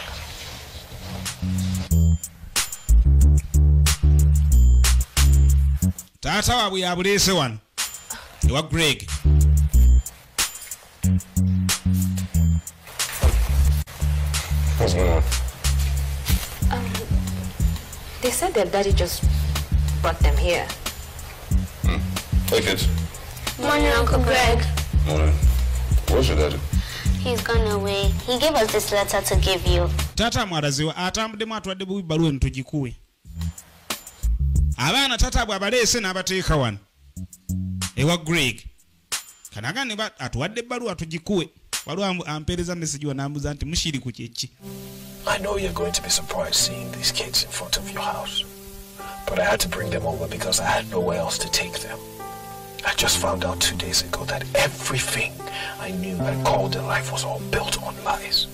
Taata waabwe yabuleese wano ewa Greg. What's going on? They said their daddy just brought them here. Hey kids. Morning, Uncle Greg. Morning. Where's your daddy? He's gone away. He gave us this letter to give you. Taata mwaraziwa atambuddemu atwadde bubi bbaluwa eno tugikuwe. Abaana taata bw'abaleese n'abateeka wano ewa Greg. Kanaga ne atuwadde ebbaluwa tugikuwe. Waliwo ampeereza message wano ambuuza nti mushiri ku kyeki. I know you're going to be surprised seeing these kids in front of your house. But I had to bring them over because I had nowhere else to take them. I just found out 2 days ago that everything I knew and called a life was all built on lies.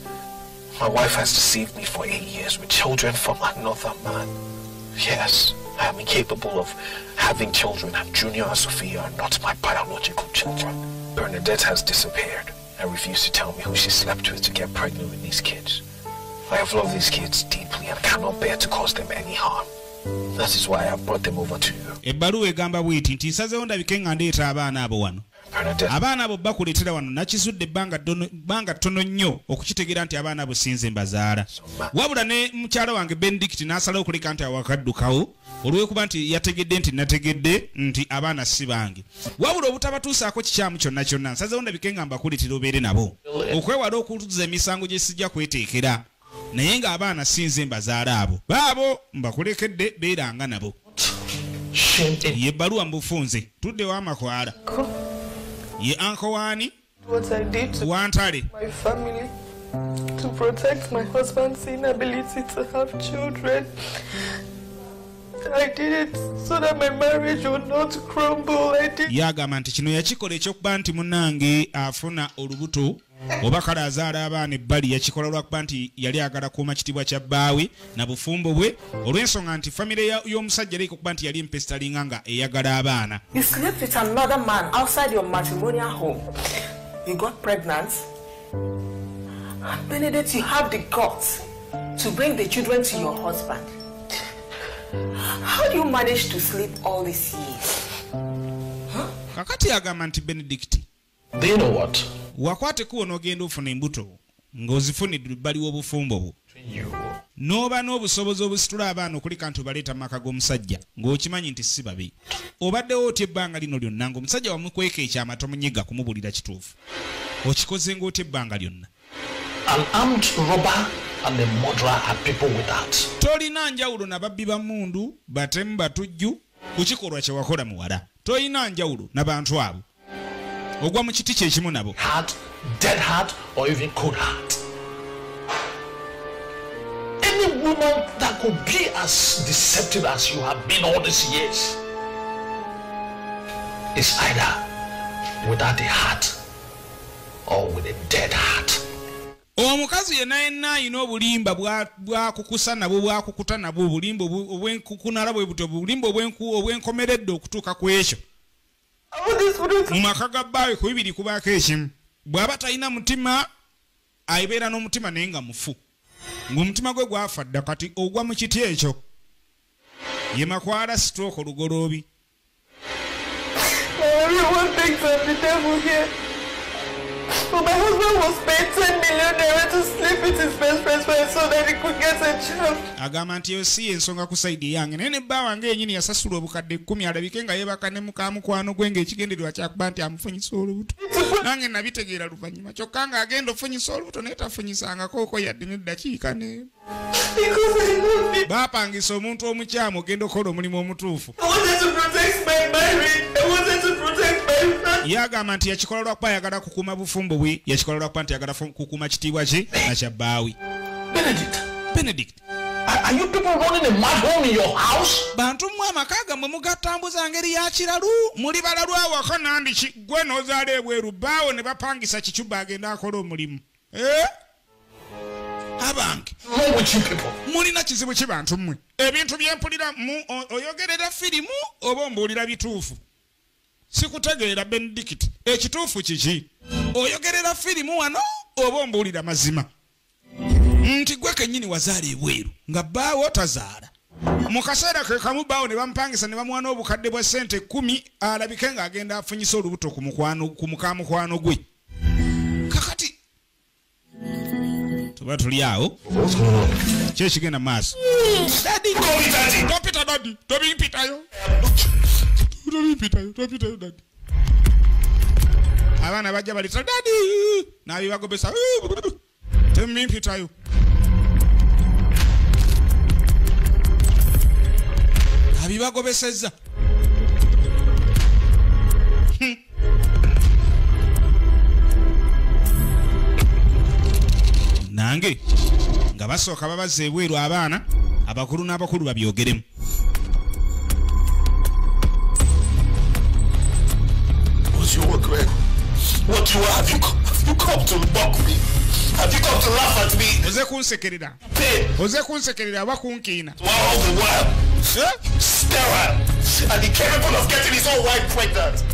My wife has deceived me for 8 years with children from another man. Yes, I am incapable of having children, and Junior and Sophia are not my biological children. Bernadette has disappeared and refused to tell me who she slept with to get pregnant with these kids. I have loved these kids deeply and cannot bear to cause them any harm. That is why I have brought them over to you. Ebbaluwa egamba bw'eti nti nsazeewo ndabike nga ndeeta abaana abo wano. Abaana abo bakuleetera wano nakizudde ebbanga ttono nnyo okukitegeera nti abaana abo sinze mbazaala. Wabula ne mukyala wange Benedict n'asalawo okuleka nti awakaddukawo olw'okuba nti yategedde nti nategedde nti abaana si bange. Wabula obutabatuusaako kikyamu kyonna kyonna nsazeewo ndabike nga mbakuleetera obeere nabo okwewala okuzza emisango gye sijja kweteekera. Naye ng'abaana sinze mbazaala abo baabo mbakulekedde beeranga nabo. Shame. Ye bbaluwa mbufunze tudde wamakwala ye anko waani What I did to wantale my family to protect my husband's inability to have children. I did it so that my marriage would not crumble. I did. Yagamba nti kino yakikola ekyokuba nti munnange afuna olubuto oba kale azaala abaana ebbali, yakikola lwakuba nti yali agala kuuma kitiibwa kya bbaawe na bufumbo bwe, olw'ensonga nti famire y'omusajja eriko okuba nti yali empesitalinga nga eyagala abaana. You slept with another man outside your matrimonial home. You got pregnant. And Benedict, you have the guts to bring the children to your husband. How do you manage to sleep all these years? Huh? Kakati agamba nti Benedict, Do you know what? wakwate kuwo n'ogenda ofuna embuto ng'ozifunidde ebbali w'obufumbo bwo, n'oba n'obusobozi obusitula abaana okulika nti obaleeta mu maka g'omusajja ng'okimanyi nti si babi. Obaddewo otya ebbanga lino lyonna ng'omusajja wamukweka ekyama tomunyiga kumubulira kituufu? Okikoze ng'otya ebbanga lyonna? An armed robber and a murderer are people without. Tolina njawulo na babbi ba mmundu, batemu, batujju ku kikolwa kye wakola muwala. Tolina njawulo na bantu abo. Ogwa mu kiti kye kimu nabo. Heart, dead heart, or even cold heart. Any woman that could be as deceptive as you have been all these years is either without a heart or with a dead heart. Omukazi yenna yenna alina obulimba bwakukusa nabwo, bwakukuta nabwo, obulimba obwenkukunala bwe butyo, obulimba obwenkomeredde okutuuka ku ekyo. Mu maka ga bbaawe ku bibiri kubaako ekimu. Bw'aba talina mutima, abeera n'omutima naye nga mufu, ng'omutima gwe gwafa dda, kati ogwa mu kiti ekyo. Ye makwala stroke olugoloobi. Everyone thinks I'm the devil here. But my husband was paid 10 million naira to sleep with his best friend's wife so that he could get a job. Agamba nti si ensonga ku side yange, naye ne bba wange yennyini yasasula obukadde 10 alabike nga yeebaka ne muka mukwano gwe ng'ekigendererwa kyakuba nti amufunyisa olubuto. Nange nabitegeera luvannyuma, kyokka ng'agenda ofunyisa olubuto naye tafunyisangako oko yadde n'eddakiika n'emu. Because I love him. Baapangisa omuntu omukyamu ogenda okukola omulimu omutuufu. I wanted to protect my marriage. I wanted to protect my family. Yagamba nti yakikola lwakuba ayagala kukuuma bufumbo bwe, yakikola lwakuba nti ayagala kukuuma kitiibwa kye na kya bbaawe. Benedict. Benedict. Are you people running a mad home in your house? Bantu mmwe amaka gammwe mugatambuza ngeri ya kiralu, muli balalu awaka nandiki gwe n'ozaala ebweru, bbaawo ne bapangisa kicuba agenda akola omulimu. Abange, Wrong with you people? mulina kizibu ki bantu mmwe? Ebintu bye mpulira oyogerera firimu oba ombuulira bituufu? Sikutegeera Benedict, ekituufu kiki? Oyogerera firimu wano oba ombuulira mazima? Nti gwe kennyini wazaala ebweru nga bbaawo tazaala. Mu kaseera ke kamu bbaawo ne bamupangisa ne bamuwa n'obukadde bwa ssente 10 alabike ng'agenda afunyisa olubuto ku mukwano, ku mukamukwano gwe. Kakati tuba tuli awo. Ki ekigenda mu maaso? Daddy, tompita daddy, tobimpitayo. Tobimpitayo, tompitayo daddy. Abaana bajja balita daddy, n'abibagobesa. Temimpitayo. Abibagobesezza. Nange nga basooka babazza ebweru abaana abakulu n'abakulu babyogeremu. What's your regret? What you have you come to mock me? Have you come to laugh at me? Oze kunsekerera. Oze kunsekerera oba kunkiina. All the while, sterile and incapable of getting his own wife pregnant.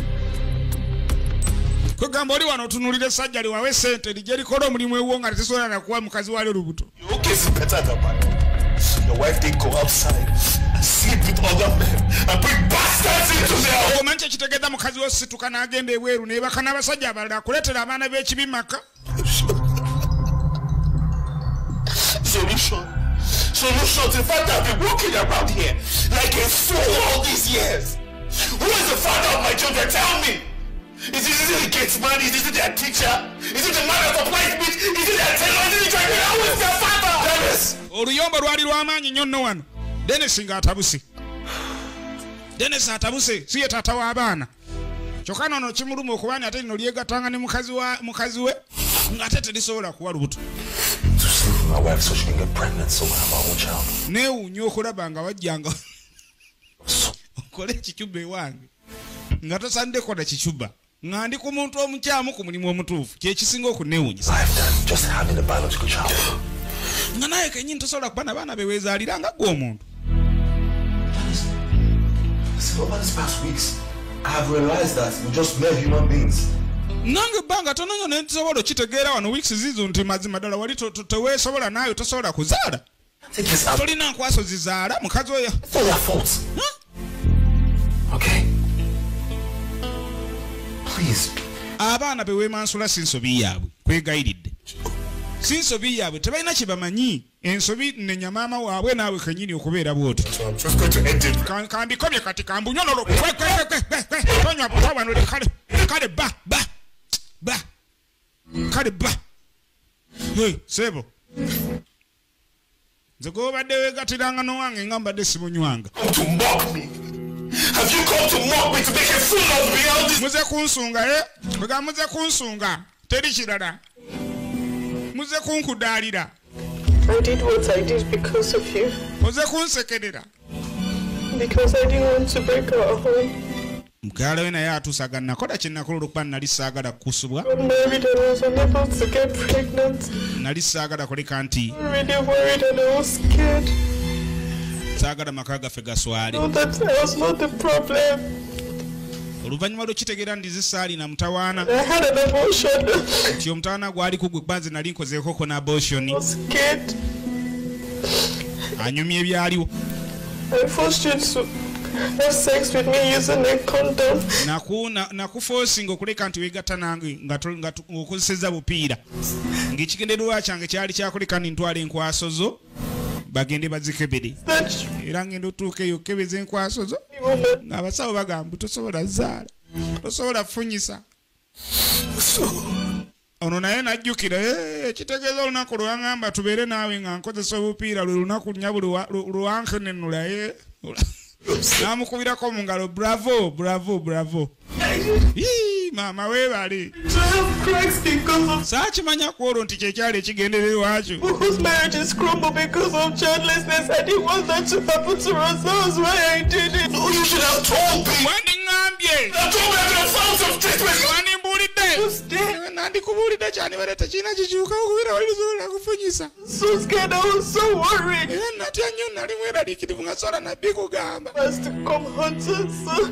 Kugamba oli wano otunuulira essajja liwawe ssente lijje likola omulimu ewuwo nga tesobola na kuwa mukazi waalyo olubuto. Your case is better than mine. Your wife didn't go outside and sleep with other men and bring bastards into their home. Omanyi kyekitegeeza mukazi wo situka n'agenda ebweru neebaka n'abasajja abalala akuleetera abaana b'ekibi maka. Solution. Solution to the fact that I've been walking around here like a fool all these years. Who is the father of my children? Tell me. Is it the gates man? Is it their teacher? Is it the man that supplies meat? Is it their tailor? Is it the driver? Who is their father? Dennis! Oluyombo lwali lw'amaanyi nnyo nno wano. Dennis ng'atabuse. Dennis atabuse si ye taata w'abaana. Kyokka nono kimuluma okuba nti ate lino lyegattanga ne mukazi we ng'ate terisobola kuwa lubuto. To sleep with my wife so she can get pregnant so we have our own child. Neewuunya okulaba nga wajjanga okole ekicuba ewange nga tosaanidde kukola kicuba nga ndi ku muntu omukyamu ku mulimu omutuufu kyekisinga okuneewuunyisa. Just having a biological child. Nga naye kennyini tosobola kuba na baana beweezaalira nga ggwe omuntu. Over these past weeks, I have realized that we're just mere human beings. Nange ebbanga tono nnyo ne nsobola okitegeera wano weeks zizo nti mazima ddala wali teweesobola naawe tosobola kuzaala. Tolina nkwaso zizaala mukazi oyo. It's all their fault. Okay? Please. Abaana be weemansula si nsobi yaabwe kwegayiridde. Si nsobi yaabwe tebalina kye bamanyi. Ensobi nnenya maama waabwe naawe kennyini okubeera bw'otyo. Kambikomye kati kambunyonolo. Tonywa butwa wano kale kale ba ba ba kale ba. Hey, sebo. Nze gw'obadde weegatiranga n'owange nga mbadde simunywanga. To mock me. Have you come to mock me to make a fool of me? All this. Muze kunsunga bwega muze kunsunga teri kirala. Muze kunkudaalira. I did what I did because of you. Muze kunsekerera. Because I didn't want to break our home. Mukyala we naye atuusaga nakola kye nakola olw'okuba nali saagala kukusubwa. Got married and was unable to get pregnant. Nali saagala kuleka nti. I'm really worried and I was scared. Saagala maka gaffe gaswale. No, that I was not the problem. Oluvannyuma lw'okitegeera nti zisaali na mutawaana. I had an abortion. Nti omutawaana gwali ku gwe kuba nze nali nkozeekoko n'abortion. I was scared. Anyumya ebyaliwo. I forced you to have sex with me using a condom. Nakuforcinga okuleka nti weegatta nange nga okozesezza bupiira. Ng'ekigendererwa kyange kyali kyakuleka nti ntwala enkwaso zo bagende bazikebere. Era ngenda otuuka eyo okukebeza enkwaso zo ng'abasawo bagamba tosobola zaala, tosobola funyisa. Ono naye najjukira ekitegeeza olunaku lwe waŋŋamba tubeere naawe nga nkozesa obupiira lwe lunaku nnya buli lwankenenula. Namukubirako mu ngalo bravo bravo bravo. Ii, maama weebale. Saakimanya ku olwo nti kyekyali ekigendererwakyo. Whose marriages crumble because of childlessness. I didn't want that to happen to us. That was why I did it. No, you should have told me. Wandiŋŋambye. You told me I could have found some treatment. Wandimbuulidde. Nandikubuulidde kyandibadde tekirina kikyukawo kubeera wali lusobola kufunyisa. So scared, I was so worried. Era natya nnyo nali mweraliikirivu nga sobola nabbi kugamba. Was to come hunt us. So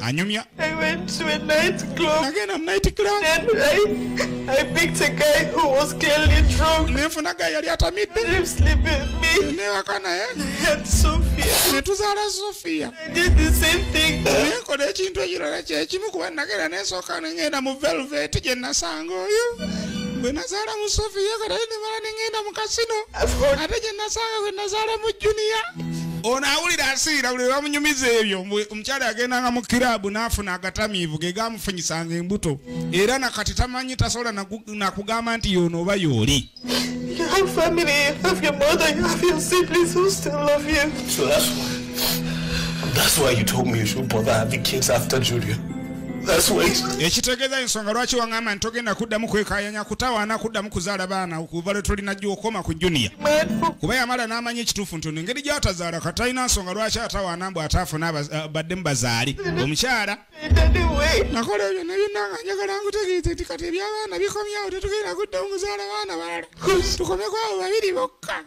anyumya. I went to a nightclub. Nagenda mu nightclub. Then I picked a guy who was clearly drunk. Nenfuna guy yali atamidde. Let him sleep with me. Newaka naye. I had Sophia. Ne tuzaala Sophia. I did the same thing. Nenkola ekintu ekirala kyekimu kuba nagenda nensooka ne ngenda mu velvet gye nasanga oyo. Bwe nazaala mu Sophia kati ate ne mala ne ngenda mu kasino. Ate gye nasanga bwe nazaala mu Junior. Ono awulira asiira buli bamunyumiza ebyo omukyala yagendanga mu kiraabu n'afuna agatamiivu ge gamufunyisanga embuto era nakati tamanyi tasobola nakugamba nti yono oba yooli. You have family, you have your mother, you have your siblings who still love you. So that's why you told me you should bother having kids after Junior. That's why. Ekitegeeza ensonga lwaki waŋŋamba nti togenda kuddamu kwekaayanya kutawaana kuddamu kuzaala baana okuva lwe tulina gy'okoma ku Junior. Kuba yamala n'amanya ekituufu nti ono engeri gy'atazaala kati talina nsonga lwaki atawaana mbu ataafuna baddemu bazaale. Omukyala nakola ebyo ne byonna nga njagala nkutegeeze nti kati eby'abaana bikomyawo tetugenda kuddamu kuzaala baana balala. Tukomeko abo babiri bokka,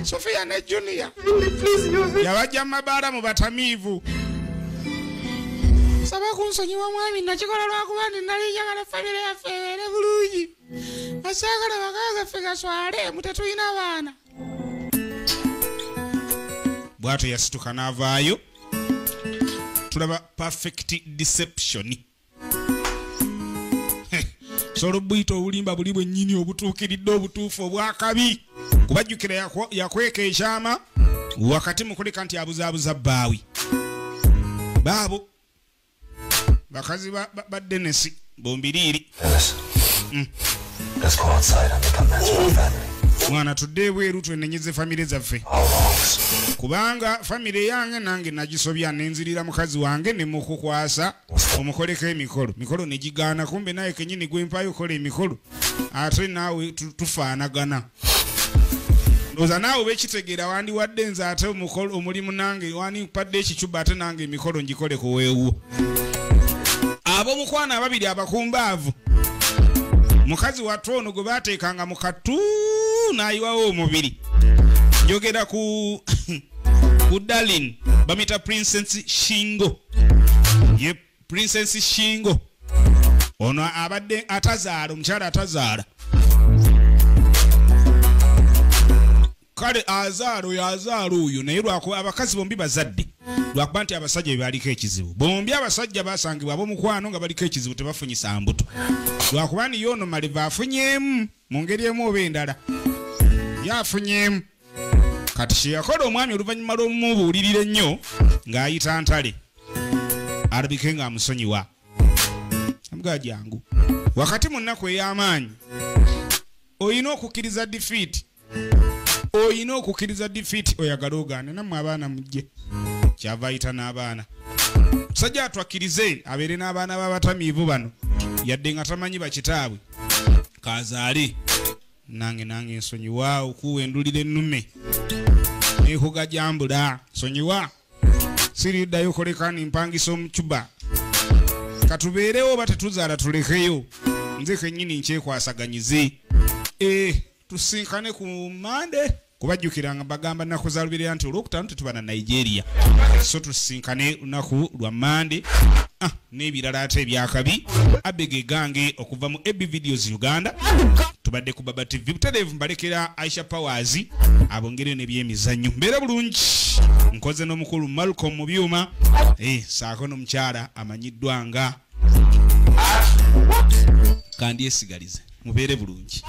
Sophia ne Junior. Yabajja mu mabaala mu batamiivu. Saba kunsonyiwa mwami nakikola lwakuba nti nali njagala famire yaffe ebeere bulungi. Asaagala maka gaffe gaswale mu tetulina baana. Bw'atyo yasituka n'avaayo. Tulaba perfect deception. Sobola obuyita obulimba buli bwennyini obutuukiridde obutuufu obwakabi. Kubajjukira yakweka ekyama wakati mu kuleka nti abuzaabuza bbaawe. Baabo bakazi ba Dennis bombiriiri. Dennis, let's go outside and make amends with our family. Mwana tudde ebweru twenenyeze famire zaffe. Kubanga famire yange nange nagisobya nenzirira mukazi wange ne mukukwasa omukoleko emikolo. Mikolo ne gigaana kumbe naye kenyini gwe mpayo kola emikolo. Ate naawe tufaanagana. Ndoza naawe bekitegeera wandi wadde nze ate omukolo omulimu nange wani mpadde ekicuba ate nange emikolo ngikole ku weewo. Ab'omukwano ababiri abakumbaavu. Mukazi wattu ono gwe baateekanga mu katu n'ayiwawo omubiri. Njogera ku Darlene bamita Princess Shingo. Ye Princess Shingo. Ono abadde atazaala, omukyala atazaala. Kale azaala oyo azaala oyo naye lwakuba abakazi bombi bazadde. Lwakuba nti abasajja be baliko ekizibu. Bombi abasajja basangibwa ab'omukwano nga baliko ekizibu tebafunyisa mbuto. Lwakuba ni yono Maleva afunyeemu mu ngeri emu oba endala. Yafunyeemu. Kati kye yakola omwami oluvannyuma lw'omubuulirira ennyo ng'ayita ntale. Alabike ng'amusonyiwa. Amugaa jangu. Wakati mu nnaku ey'amaanyi olina okukkiriza defeat. Olina okukkiriza defeat oyagala ogaane nammwe abaana mujje. Kyava ayita n'abaana. Musajja atwakkirize abeere n'abaana b'abatamiivu bano yadde nga tamanyi bakitaabwe. Kazaale. Nange nsonyiwa okuwa endulira ennume. Nekugajambula nsonyiwa. Siriddayo kolekani mpangisa omucuba. Katubeerewo oba tetuzaala tulekeyo. Nze kennyini nkyekwasaganyize. Tusinkane ku Mande. Kubajjukiranga bagamba nnaku za lubeerera nti olwokutaano tetuba na Nigeria. So tusinkane lunaku lwa Mande. N'ebirala ate ebyakabi. Abege gange okuva mu AB Videos Uganda. Tubadde ku Baba TV. Butereevu mbalekera Aisha Powers abongere n'ebyemizannyo. Mbeera bulungi. Nkoze n'omukulu Malcolm mu byuma. Saako n'omukyala amanyiddwa nga Kandi esigalize. Mubeere bulungi.